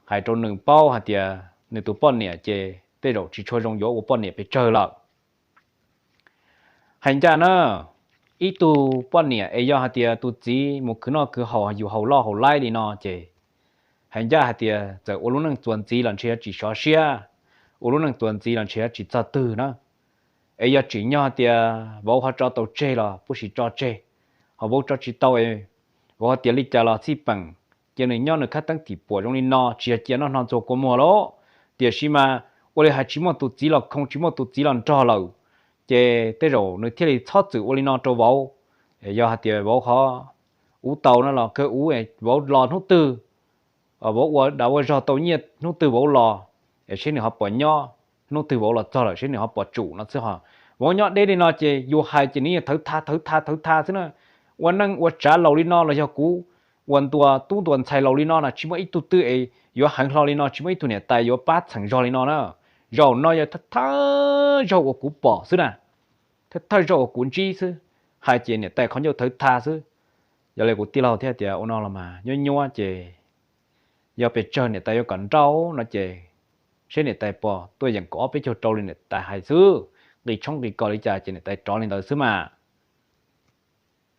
hais rau nws paub hais tias nws tus poj niam ces tej zaum tsis tshua zoo yuav ua poj niam pes tsawg lawm. Hais ncaj na, ib tug poj niam es yog hais tias tus txiv mus khwv noj khwv haus yus haus loj haus laib li no ces hais ncaj hais tias txawm ua lub neej txuas ntxiv los ntshe yuav tsis sov siab, ua lub neej txuas ntxiv los ntshe yuav tsis txog twg na. Es yog tsim nyog hais tias vauv ho tso tau tseg los pub sis tso tseg, ho vauv tso tsis tau, vauv ho tias li cas los txhij peem, cia nws nyob nws khab teeb tim puam zoo li no, tsis yog cia noj hno ntxuag kua muag lauj. Tiam sis mas ua li hais tsis muaj tus txiv los khoo tsis muaj tus txiv los nrog lawm, ces tej zaum nws thiaj li txhob txwm ua li no rau vauv. Yog hais tias vauv ho ub tau no los kawg ub, vauv los hnub twg, vauv ua dag ua zog tau nyiaj hnub twg vauv los, es seb nws ho puas nyob, hnub twg vauv los txog lawm seb nws ho puas tsum no xwb ho. Vauv nyob deb li no ces yus hais ces nws yeej thawv tha thawv tha thawv tha xwb na. Ua neej ua tsav laus li no los yog kuv ua ntua tub ntua ntxhais laus li no na tsis muaj ib tug twg es yuav heev hlo li no, tsis muaj ib tug niam tais yuav pab txheem zog li no na. Zaum no yog thawj thawj zaug uas kuv pom xwb na, thawj thawj zaug uas kuv ntsib xwb. Hais ces niam tais qhov ncauj thawv tha xwb. Yog li kuv tij laug thiaj tias ua no los mas nyuab nyuab ces yog pes tsawg niam tais yuav kom nrauj no ces seb niam tais puas tuaj yeem kaum ob peb caug rau li niam tais hais xwb, nqis tshoob nqis kos li cas ces niam tais rov li ntawd xwb mas.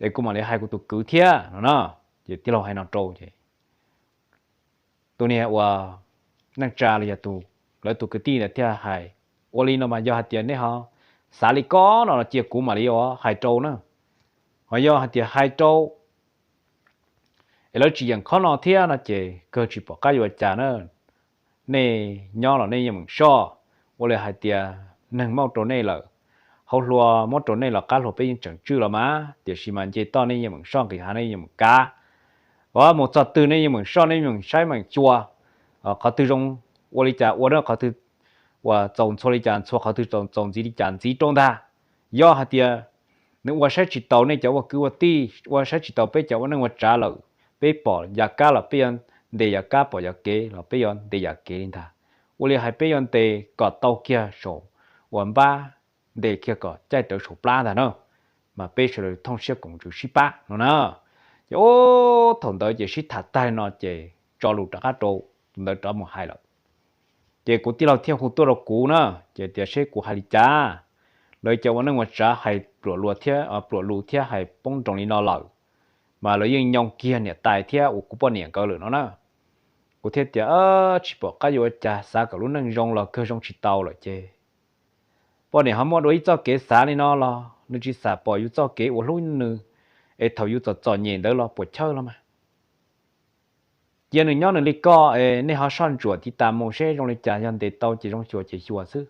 Es kuv mam li hais kuv tus kwv thiab no na. Ces tij laug hais no rau ces tus niag uas neej tsa los yog tus, lawv tus kwv tij ntawd thiaj hais, ua li no mas yog hais tias nej ho xav li ko no los cia kuv mam li hais rau na. Ho yog hais tias hais rau es lawv tsis yeem qhov no thiab no ces kawg tsis pom qab yuav cas na. nej nyob los nej yeej meem soj, ua li hais tias neeg muab rau nej lawm, hauv hlua muab rau nej los qab hlua peb yeej tseem tswj los mas, tiam sis mas nce toj nej yeej meem soj, nqis hav nej yeej meem kav, mus txog twg nej yeej meem soj, nej yeej meem saib meem xyuas, qhov twg zoo ua li cas ua, qhov twg uas txaus ntxhua li cas ntxhua, qhov twg txaus ntxiv li cas ntxiv rau ntag. Yog hais tias nws ua saib tsis taus nej cov ua kwv ua tij, ua saib tsis taus peb cov ua neej ua tsav lawm, peb pom yav kab los peb yuav ntes yav kab, pom yav kev los peb yuav ntes yav kev li ntag. Ua li hais peb yuav ntes kom tau kiag saum uas npab, ntes kiag kom caij rawv saum plab ntag na, mas peb sawv daws thooj siab koom ntsws sib pab no na. Ces ub, thaum ntawd ces sib tham tag no ces tso lus rov qab rau tus ntawd rov mus hais lawm. Ces kuv tij laug thiaj hu tuaj rau kuv na, ces tias seb kuv hais li cas, lawv cov ua neej ua tsav hais pluam luag thiab, pluam lus thiab hais poob nroos li no lawm, mas lawv yeej nyoo kiag niam tais thiab uas kuv poj niam nkawd lawm no na. Kuv thiaj tias tsis pom qab yuav ua cas, xav kom lub neej zoo los kawg zoo tsis tau lawm ces poj niam ho muaj dua ib txoj kev xav li no los nws tsis xam pom yus txoj kev uas hlub nws, es thaum yus txom txom nyem ntawd los puas chawj los mas. Cia nws nyob nws li ko es nej ho soj ntsuam tiv tas mus seb zoo li cas, yog ntes tau ces zoo xyuas ces xyuas xwb.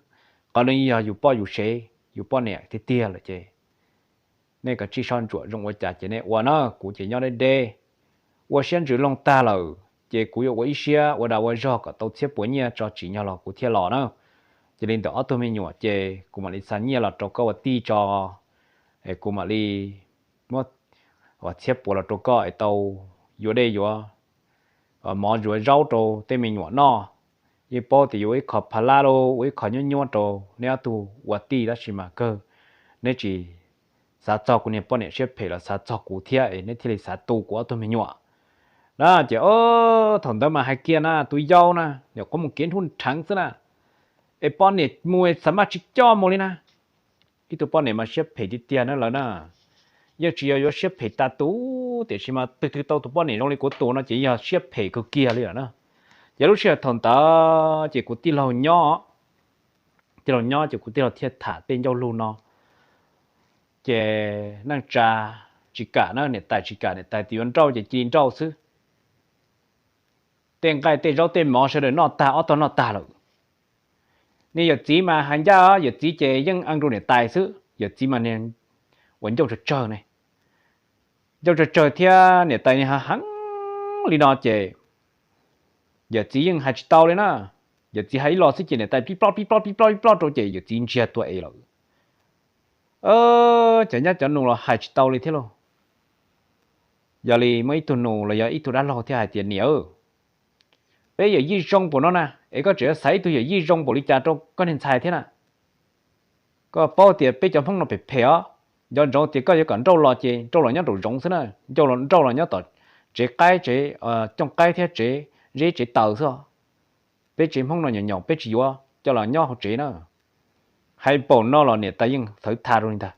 Qhov no yog yus poj yus sev, yus poj niam tiag tiag lawm ces nej kav tsij soj ntsuam zoo ua cas ces nej ua na, kuv ces nyob deb deb, ua siab ntsws loog tag lawm ces kuv yuav ua ib siab ua dag ua zog kom tau txhiab puas nyiaj tso tsim nyog los kuv thiaj los na. Cia li ntawm ob tug me nyuam ces kuv mam li xa nyiaj los rau koj ua tij tso, es kuv mam li muab txhiab puas los rau koj es tau yuav dej yuav mov yuav zaub rau tej me nyuam noj. Yeej paub tias yuav ua ib qho pha lab los ua ib qho nyuab nyuab rau neb ob tug ua tij, tab sis mas kawg neb tsis xav txog kuv niag poj niam siab phem los xav txog kuv thiab es neb thiaj li xav tu kuv ob tug me nyuam na. Ces thaum ntawd mas hais kiag na, tus yau na nyuam qhuav mus kev nruj nrheev xwb na, es poj niam mus xav mas tsis coj mus li na. Ib tug poj niam mas siab phem tiag tiag na lawv na, yeej tsis yog yuav siab phem tas tus, tiam sis mas twg twg tau tus poj niam zoo li kuv tus no ces yog siab phem kawg kiag li lawm na. Ces lub sij hawm thaum ntawd ces kuv tij laug nyob, tij laug nyob ces kuv tij laug thiaj tham tej ncauj lug no. Ces neej tsa tsis kam na, niam tais tsis kam, niam tais tias yuav nrauj ces cia li nrauj xwb. Tej nqaij tej zaub tej mov sawv daws noj tag, ob tog noj tag lawm. Niag yawm txiv mas hais ncaj, yawm txiv ces yeej eev rau niam tais xwb, yawm txiv mas niag uas ncauj tsawg tsawg ne, ncauj tsawg tsawg thiab niam tais niag heev li no ces yawm txiv yeej hais tsis tau li na. Yawm txiv hais ib los xwb ces niam tais pib ploj pib ploj pib ploj pib ploj rau ces yawm txiv ntsiag tuag es lawm. Cov nyab cov nus los hais tsis tau li thiab lauj. Yog li muaj ib tug nus los yog ib tug dab laug thiaj hais tias, niam, peb yawm yij zoo npaum no na, es koj tseem yuav xaiv ib tug yawm yij zoo npaum li cas rau koj niag ntxhais thiab na? Koj paub tias peb cov Hmoob no phem phem os. Nco ntsoov tias koj yuav kom nrauj los ces nrauj los nyob nraum zoov xwb na, nrauj los nyob tom tsev qaib, tsev cooj qaib thiab tsev zeb tsev taws xwb. Peb tsev Hmoob no nyaum nyaum peb tsis yuav coj los nyob hauv tsev na. Hais npaum no los niam tais yeej thawv tha rau li ntag.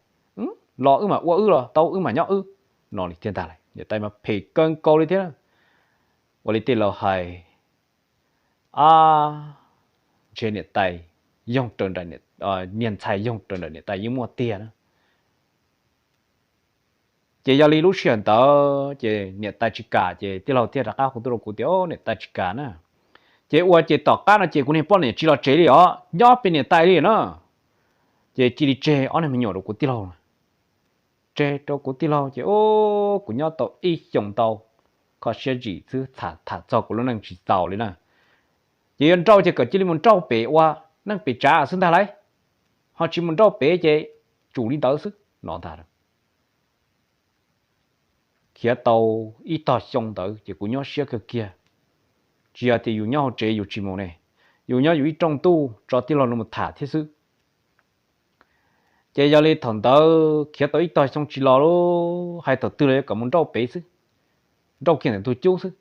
Los wb mam ua wb los tau, wb mam nyob wb no li thiaj ntag. Niam tais mas phem kawg nkaus li thiab. Ua li tej laus hais, a, ntshe niam tais yoog raws, niag ntxhais yoog raws nraim niam tais yeej muaj tiag na. Ces yog li lub sij hawm ntawd ces niam tais tsis kam, ces tij laug thiaj rov qab hu tuaj rau kuv tias, niam tais tsis kam na. Ces ua ces tom qab no ces kuv niag poj niam tsis los tsev li os, nyob pem niam tais li na. Ces cia li tseg ob niag me nyuam rau kuv tij laug. Tseg rau kuv tij laug ces kuv nyob tau ib xyoos ntau, kho siab zim xwb, tham txog kuv lub neej tsis txaus li na. Ces yuav nrauj ces kom cia li mus nrauj pem ua neej pem tsav xwb ntag lauj, ho tsis mus nrauj pem ces tsum li ntawd xwb no ntag. Khiav tau ib tog xyoo ntawd ces kuv nyuaj siab kawg kiag. Tsis yog tias yus nyob hauv tsev yus tsis mus ne, yus nyob yus ib rooj ntuj tso tij laug los mus tham thiab xwb. Ces yog li thaum ntawd khiav tau ib tog xyoo tsis los lawm, hais thaum twg los yuav kom mus nrauj pem xwb, nrauj kiag ntawm ntug cub xwb,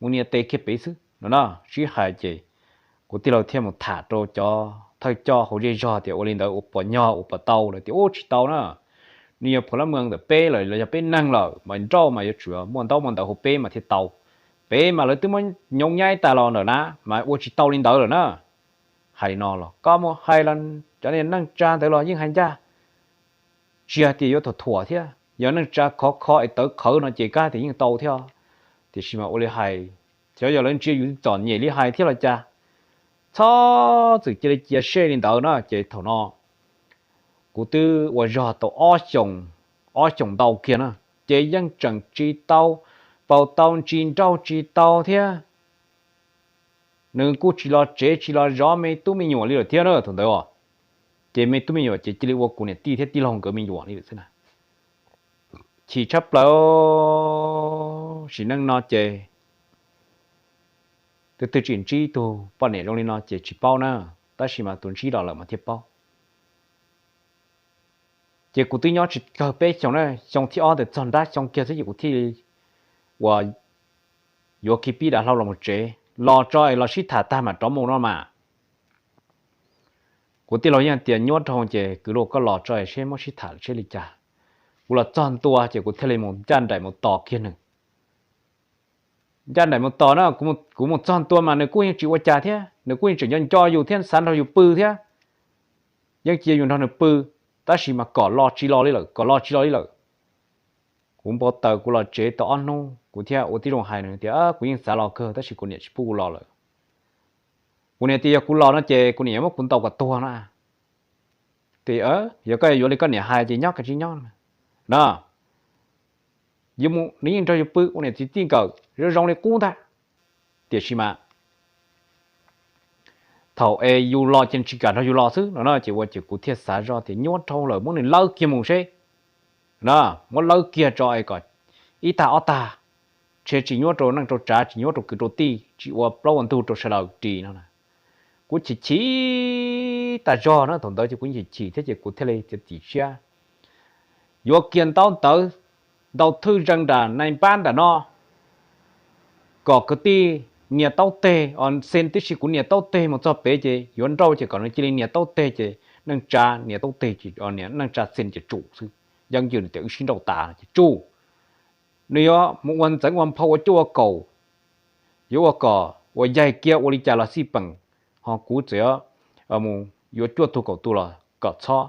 mus nias tes kiag pem xwb no na. Sib hais ces kuv tij laug thiaj mus tham rau cov thawj coj hauv zej zog tias ua li ntawd ua puas nyog ua puas tau, lawv tias ua tsis tau na, nws yog phuv lab mws ntawm peb lawm los yog peb neeg lawm mas nrauj mas yuav tsum muaj ntaub muaj ntawv hauv peb mas thiaj tau. Pem mas lawv twb muab nyob nyaib tas los ntawm na, mas ua tsis tau li ntawd lawm na. Hais li no los koj mus hais los cov niag neej tsa ntawd los yeej hais ncaj, tsis hais tias yuav thuam thuam thiab. Yog neej tsa khov kho es tawv qhawv no ces kab tias yeej tau thiab, tiam sis mas ua li hais Xyov yog lawv ntsia yus txom nyem li hais thiab los cas, txhob txwm cia li cia seb li ntawd na. Ces thaum no kuv twb ua zog tau ob xyoos, ob xyoos ntau kiag na, ces yeej tseem tsis tau, paus tau ntsis nrauj tsis tau thiab. Nws kuj tsis los tsev tsis los zov me tub me nyuam li lawm thiab na thaum ntawd os. Ces me tub me nyuam ces cia li ua kuv niam tij thiab tij laug nkawd me nyuam li lawm xwb na. Chim tshaj plaws, sim neej no ces twb twb tsis ntsib tus poj niam zoo li no ces tsis paub na, tab sis mas tus ntsib los lawm mas thiaj paub. Ces kuv twb nyob tsis kawg peb xyoos na, xyoo thib ob ntawd txog nrab xyoo kiag xwb ces kuv thiaj li uas yuav kiag pib dav hlau los mus tsev, los tso es los sib tham tag mam rov mus no mas. Kuv tij laug yeej tias nyuaj dhau ces kwv luag koj los tso es seb muab sib tham seb li cas. Kuv los txog ntua ces kuv thiaj li mus ncaj nraim mus tos kiag nws. Ncaj nraim mus tos na, kuv mus txog ntua mas nws kuj yeej tsis ua cas thiab, nws kuj yeej tseem nco nco yus thiab xav nrog yus pw thiab. Yeej cia yus nrog nws pw, tab sis mas kom los tsis los li lawm, kom los tsis los li lawm. Kuv npau taws kuv los tsev tau ob hnub kuv thiaj ua tib zoo hais nws tias kuv yeej xav los kawg tab sis kuv niam tsis pub kuv los lawm. Kuv niam tias yog kuv los no ces kuv niam yuav muab kuv ntaus kom tuag no. Tias yog koj yuav li koj niam hais ces nyob koj tsis nyob no. Nws yeej nrog yus pw ua niam txiv txij nkawm zoo zoo li qub ntag. Tiam sis mas thaum es yus los ces tsis kam nrog yus los xwb no no ces ua ces kuv thiaj xav zoj tias nyuaj dhau lawm muab nws lawb kiag mus seb no, muab lawb kiag tso es kom ib tag ob tag, ntshe tsis nyuaj rau neej rau tsav tsis nyuaj rau kwv rau tij tsis ua plaub ua ntug rau sawv daws ris no. Kuv chim chim tas zog na thaum ntawd ces kuv chim chim thiab ces kuv thiaj li txiav txim siab yuav kiag ntaub ntawv ntau thwj zeeg nram nais npab nram no kom kwv tij nias taub teg, xee tib si kuv nias taub teg mus txog pem ces yuav nrauj ces kom nws cia li nias taub teg ces neej tsa nias taub teg, neej tsa xee ces tsum xwb, yeej yws tias wb sib nrauj tas ces tsum. Nws yuav mus ua ntxeev ua nphau ua cuaj ua kaum, yuav ua kom ua yaig kiag ua li cas los xij peem, ho kuv txawm yuav cuaj tug kaum tug los kom txhob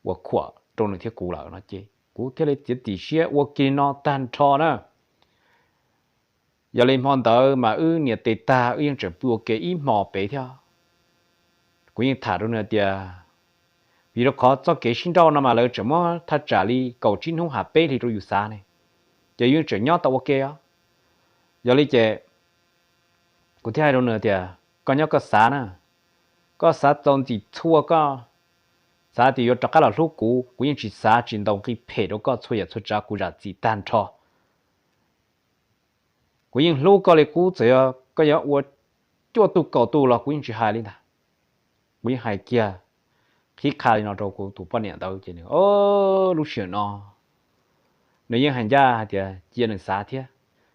ua khuam rau nws thiab kuv lawm no ces kuv thiaj li txiav txim siab ua kiag li no tag nrho na. Yog li hmo ntawd mas wb nias tes tag wb yeej tseem pw ua ke ib hmo pem thiab. Kuv yeej tham rau nws tias, vim rau qhov txoj kev sib nrauj no mas lawv tseem muab thaj tsam li kaum tsib hnub ham peb hlis rau yus xav ne, ces yus yeej tseem nyob tau ua ke os. Yog li ces kuv thiaj hais rau nws tias koj nyob koj xav na, koj xav txaus ntxim txhua koj xav tias yuav rov qab los hlub kuv, kuv yeej tsis xav tsis ntaus nqi phem rau koj txhua yam txhua tsav, kuv zam txim tag nrho. Kuv yeej hlub koj li qub, txawm yog koj yuav ua cuaj tug kaum tug los kuv yeej tsis hais li ntag. Kuv yeej hais kiag qhib qha li no rau kuv tus poj niam ntawd ces nws, lub sij hawm no nws yeej hais ncaj hais tias cia nws xav thiab.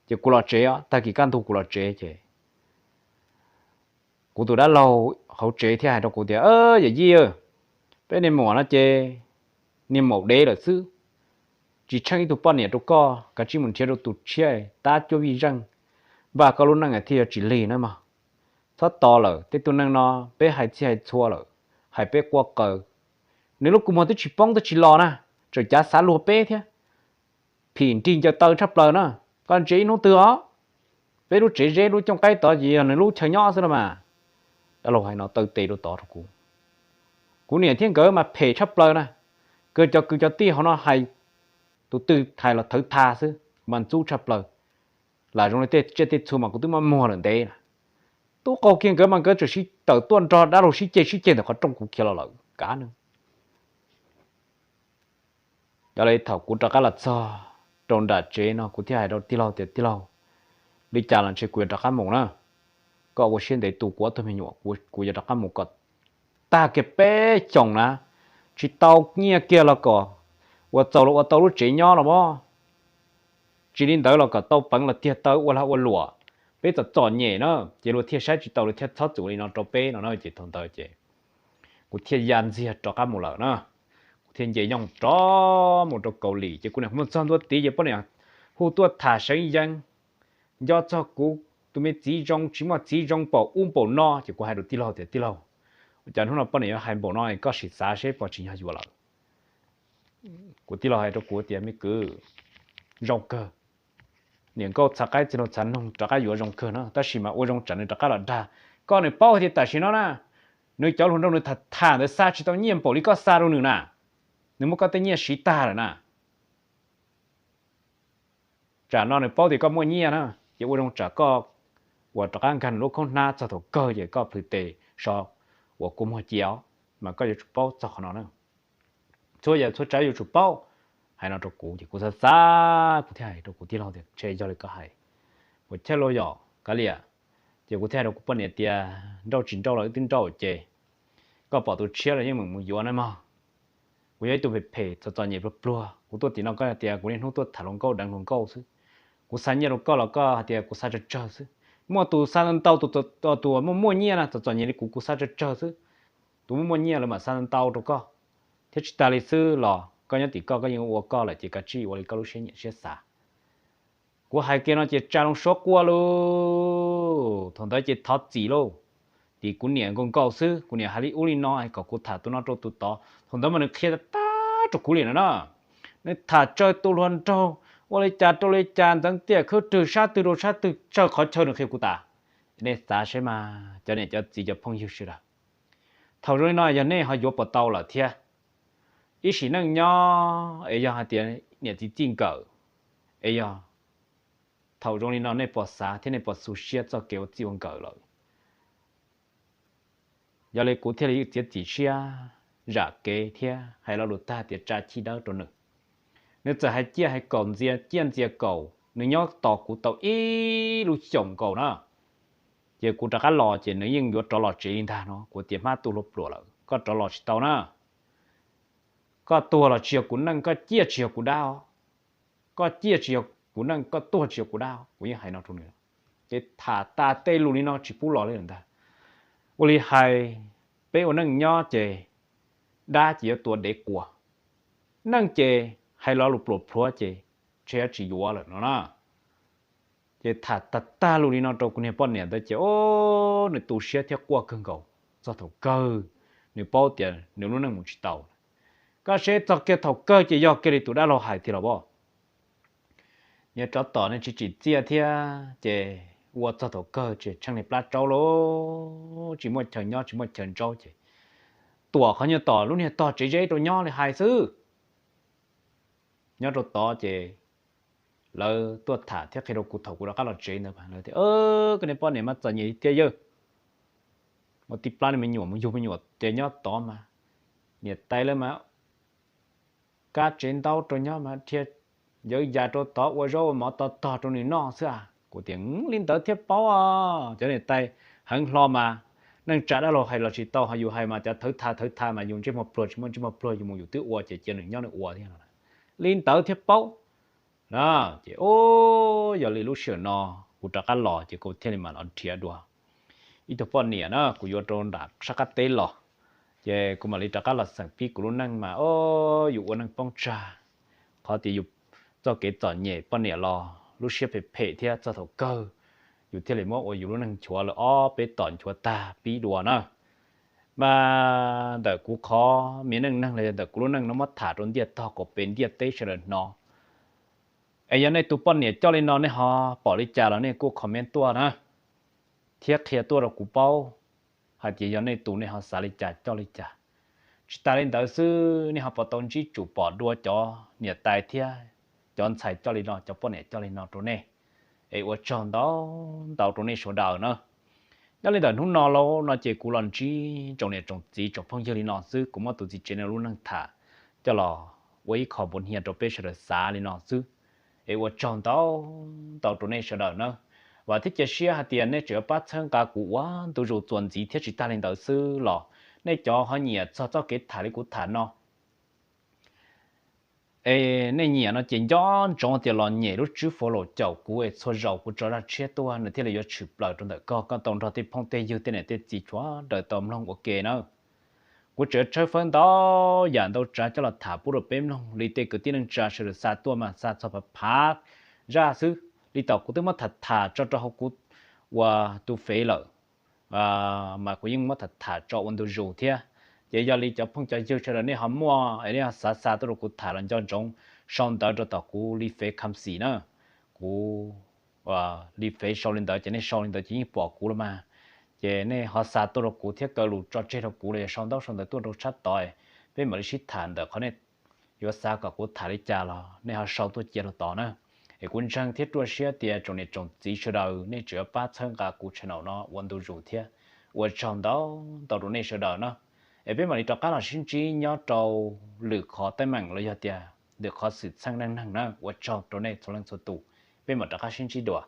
Ces kuv los tsev os, tag kis kaj ntug kuv los tsev ces kuv tus dab laug hauv tsev thiaj hais rau kuv tias, yawm yij, peb niag muam no ces niag maum dev lawm xwb, tsis tsheej ib tug poj niam rau koj, kav tsij mus nrhiav rau tus tshiab tab cuab vij zeej npaj koj lub neej thiaj yuav tsis lig na mog. Txhob tos lawm, tej tug neeg no peb hais txhij hais txhua lawm, hais peb quaj qaws. Nws lub kua muag twb tsis poob twb tsis los na, tseem cav xav luag peb thiab. Phim nrig ncaws taw tshaj plaws na, koj ntsia ib hnub twg os, peb lub tsev zeb lub cooj qaib tod ces yog nws lub chaw nyob xwb no mas. Dab laug hais no taw tes rau tod rau kuv. Kuv niam thiab nkawd mas phem tshaj plaws na, kawg cov kwv cov tij hauv no hais, tus twg hais los thawv tha xwb mas ntxub tshaj plaws. Lam zoo li tej tsiaj tej txhu mas kuv twb muab muag lawm ntev na. Tub qaug kiag nkawd mas nkawd tseem sib tawm tuaj nrog dab laug sib ceg sib ceg ntawm qhov rooj kuv khiav los lawm kav nws. Yog li thaum kuv rov qab los txog rau nram tsev no kuv thiaj hais rau tij laug tias, tij laug, li cas los ntshe kuv yuav rov qab mus na. Koj ua siab ntev tu kuv ob tug me nyuam, kuv yuav rov qab mus kom tag kiag peb xyoos na, tsis tau nyiaj kiag los kom ua txaus los ua tau lub tsev nyob los mas. Tsis li ntawd los kom tau peev los tiag taw ua lag ua luam. Peb txom txom nyem na ces luag thiaj saib tsis taus luag thiaj txhob txwm li no rau peb no na. Ces thaum ntawd ces kuv thiaj ya ntxiag rov qab mus lawm na. Kuv thiaj nce yooj rov mus rau Kaus Lim ces kuv niam mus txog ntua tid ces poj niam hu tuaj tham seev yees, nco txog kuv tus me txiv zoo tsis muaj txiv zoo npaum ub npaum no ces kuv hais rau tij laug tias, tij laug, ua cas hnub no poj niam yuav hais npaum no, koj sim xav seb puas tsim nyog yuav lawm. Kuv tij laug hais rau kuv tias, me kwv, zoo kawg, niam nkauj txhav qaib txiv nraug txhav noog rov qab yuav zoo kawg na, tab sis mas ua zoo tsam nws rov qab los dag. Koj nws paub hais tias tam sim no na, nws cov hluas nraug nws tham tham ntawd xa tsis tau nyiaj npaum li koj xa rau nws na. Nws muab koj tej nyiaj siv tag lawm na. Tsam no nws paub tias koj muaj nyiaj na, ces ua zoo tsam koj uas rov qab nkag nws lub khaub hnab txog thaum kawg ces koj plhws tes so uas kua muag cia os, mas koj yuav tsum paub txog qhov no na. Txhua yam txhua tsav yuav tsum paub. Hais no rau kuv ces kuv xav xav, kuv thiaj hais rau kuv tij laug tias, Ntshe yog li koj hais, puas chawj lauj yom kav liam? Ces kuv thiaj hais rau kuv poj niam tias, Nrauj tsis nrauj los wb twb nrauj ces koj pom tus tshiab los yeej meem mus yuav na mog. Kuv yog ib tug phem phem txom txom nyem pluag pluag, kuv tuaj tim no koj tias kuv niaj hnub tuaj tham hluas nkauj deev hluas nkauj xwb. Kuv xa nyiaj rau koj los koj hais tias kuv xa tsawg tsawg xwb. Muaj tus xa ntau ntau, tus muaj muaj nyiaj na txom txom nyem li kuv, kuv xa tsawg tsawg xwb. Tus muaj muaj nyiaj lawv mam xa ntau rau koj. Thiab tsis tas li xwb los koj nyob tim koj, koj yeej ua koj lawm ces kav tsij ua li koj lub siab nyiam siab xav. Kuv hais kiag no ces tsa loo suab quaj lauj. Thaum ntawd ces thov txim lauj. Tim kuv niam nkaus nkaus xwb, kuv niam hais li ub li no es kom kuv tham tus no rau tus tod. Thaum ntawd mas nws qhia tag rau kuv li no na. Nws tham tsawg tus hluas nraug, ua li cas rau li cas, ntxeev tiam khwb rwg sab twg rau sab twg, tsawg qhov chaw nws qhia kuv tas. Nej xav saib mas cov niam cov txiv cov phooj ywg sawv daws, thaum zoo li no yog nej ho yuav puas tau lawm thiab? Ib sim neej nyob es yog hais tias niam txiv txij nkawm, es yog thaum zoo li no nej puas xav thiab nej puas xu siab txoj kev ua txij ua nkawm lawm? Yog li kuv thiaj li txiav txim siab zam kev thiab hais lo lus tag tias tsa chij dawb rau nws. Nws txawm hais ciaj hais kaum ntxias ciaj ntxias kaum, nws nyob tos kuv tau ib lub xyoos nkaus na. Ces kuv rov qab los ces nws yeej yuav rov los tsev li ntag no. Kuv tias, Hmab tu hlua pluam lawm, koj rov los tsis tau na. Koj tuag los tsis yog kuv neej, koj ciaj tsis yog kuv dab os. Koj ciaj tsis yog kuv neej, koj tuag tsis yog kuv dab. Kuv yeej hais no rau nws. Ces tham tas tej lus li no tsis pub los li lawm ntag. Ua li hais, peb ua neej nyob ces dab ces yuav tua dev quas, neej ces hais lo lus pluam plhuav ces ntshe yuav tsis yuav lawm no na. Ces tham tag tag lus li no rau kuv niag poj niam ntawd ces o, nws tu siab thiab quaj kawg nkaus txog thaum kawg. Nws paub tias nws lub neej mus tsis tau. Koj saib txog kiag thaum kawg ces yog kiag li tus dab laug hais tiag los as. Niag tsov tom nej tsis tsim txiaj thiab ces ua txog thaum kawg ces tsheej niag plab tsaub lauj, tsis muaj chaw nyob tsis muaj chaw ntsaub ces tuam qhov nyuag tom lub niag tog tsev zeb rau nyob li hais xwb. Nyob rau tod ces lawv tuaj tham thiab qhia rau kuv thaum kuv rov qab los tsev ntawd, lawv tias, Koj niag poj niam mas txom nyem tiag yawg, ua tib plab niag me nyuam mus yug me nyuam ces nyob tod mas niam tais lawv mas kab tsev ntaub rau nyob mas dhia yawv yas rau tod ua zaub ua mov tog tog rau nws noj xwb a. Kuv tias, Li ntawd thiaj paub os, cov niam tais heev hlo mas neej tsa dab laug hais los tsis tau, ho yus hais mas cov thawv tha thawv tha mas yus ntsej muag pluag tsis muaj ntsej muag pluag, yus mus yus twb ua ces cia nws nyob nws ua thiab no. Li ntawd thiaj paub. Ces o, yog li lub sij hawm no kuv rov qab los ces kuv thiaj li mam los nrhiav dua ib tug poj niam na, kuv yuav rau nram sab qab teb los. Ces kuv mam li rov qab los xeem pib kuv lub neej mas o, yus ua neej poob tsag, qhov tias yus txoj kev txom nyem poj niam los lub siab phem phem thiab txog thaum kawg yus thiaj li muab ua yus lub neej nchuav lawm ob peb tom nchuav tag pib dua na. Mas ntawm kuv qhov me neej neeg los yog ntawm kuv lub neej no muab tham rau ntiaj tog qaum pem ntiaj teb sawv daws hnov. Es yog nej tus poj niam coj li no nej ho pom li cas los nej kuj comment tuaj na, thiab qhia tuaj rau kuv paub hais tias yog nej tus nej ho xav li cas coj li cas. Tsis tas li ntawd xwb, nej ho puas tau ntsib tsum pom dua cov niam tais thiab cov ntxhais coj li no, cov poj niam coj li no rau nej? Es ua tsaug ntau ntau rau nej sawv daws na. Nyob li ntawm hnub no lauj no ces kuv los ntsib tsoom niam tsoom txiv tsoom phooj ywg li no xwb, kuv muab tus txiv tsev no lub neej tham coj los ua ib qho npuav hnia rau peb sawv daws xav li no xwb. Es ua tsaug ntau ntau rau nej sawv daws na. Vam thiab cia siab hais tias nej tseem yuav pab txhawb nqa kuv ua ntu zus txuas ntxiv thiab tsis tag li ntawd xwb los nej cov ho nyiam txog txoj kev tham li kuv tham no es nej nyiam no ces nco ntsoov tias los nyem lub tswb follow caum kuv es txhua zaus kuv tso zaj tshiab tuaj nws thiaj li yuav tshwm plaws rau ntawm koj, koj tau nrog tej phooj tej ywg tej niam tej txiv sawv daws tau mloog ua ke na. Kuv tseem tshawb fawb ntau yam ntau tsav coj los tham pub rau peb mloog li tej kwv tij neej tsa sawv daws xa tuaj mas xa txog phav phav zaj xwb. Li tom kuv twb muab tham tham tso rau hauv kuv ua tus fev lawm, mas kuv yeej muab tham tham tso ua ntu zus thiab. Ces yog li cov phooj cov ywg sawv daws nej ho muaj es nej ho xav xa tuaj rau kuv tham los nco ntsoov sau ntawv rau tom kuv li fev kham xim na. Kuv li fev sau li ntawd ces nej sau li ntawd ces yeej pom kuv los mas. Ces nej ho xa tuaj rau kuv thiab kaw lus tso tseg rau kuv los yog sau ntaub sau ntawv tuaj rau tshab tod, peb mam li sib tham ntawm qhov nej yuav xav kom kuv tham li cas los nej ho sau tuaj cia rau tod na. Es kuv ntseeg thiab ruaj siab tias tsoom niam tsoom txiv sawv daws nej tseem yuav pab txhawb nqa kuv channel no ua ntu zus thiab. Ua tsaug ntau ntau rau nej sawv daws na. Es peb mam li rov qab los sib ntsib nyob rau lwm qhov teeb meem los yog tias lwm qhov xwm txheej neej neeg na. Ua tsaug rau nej txhua leej txhua tus. Peb mam rov qab sib ntsib dua.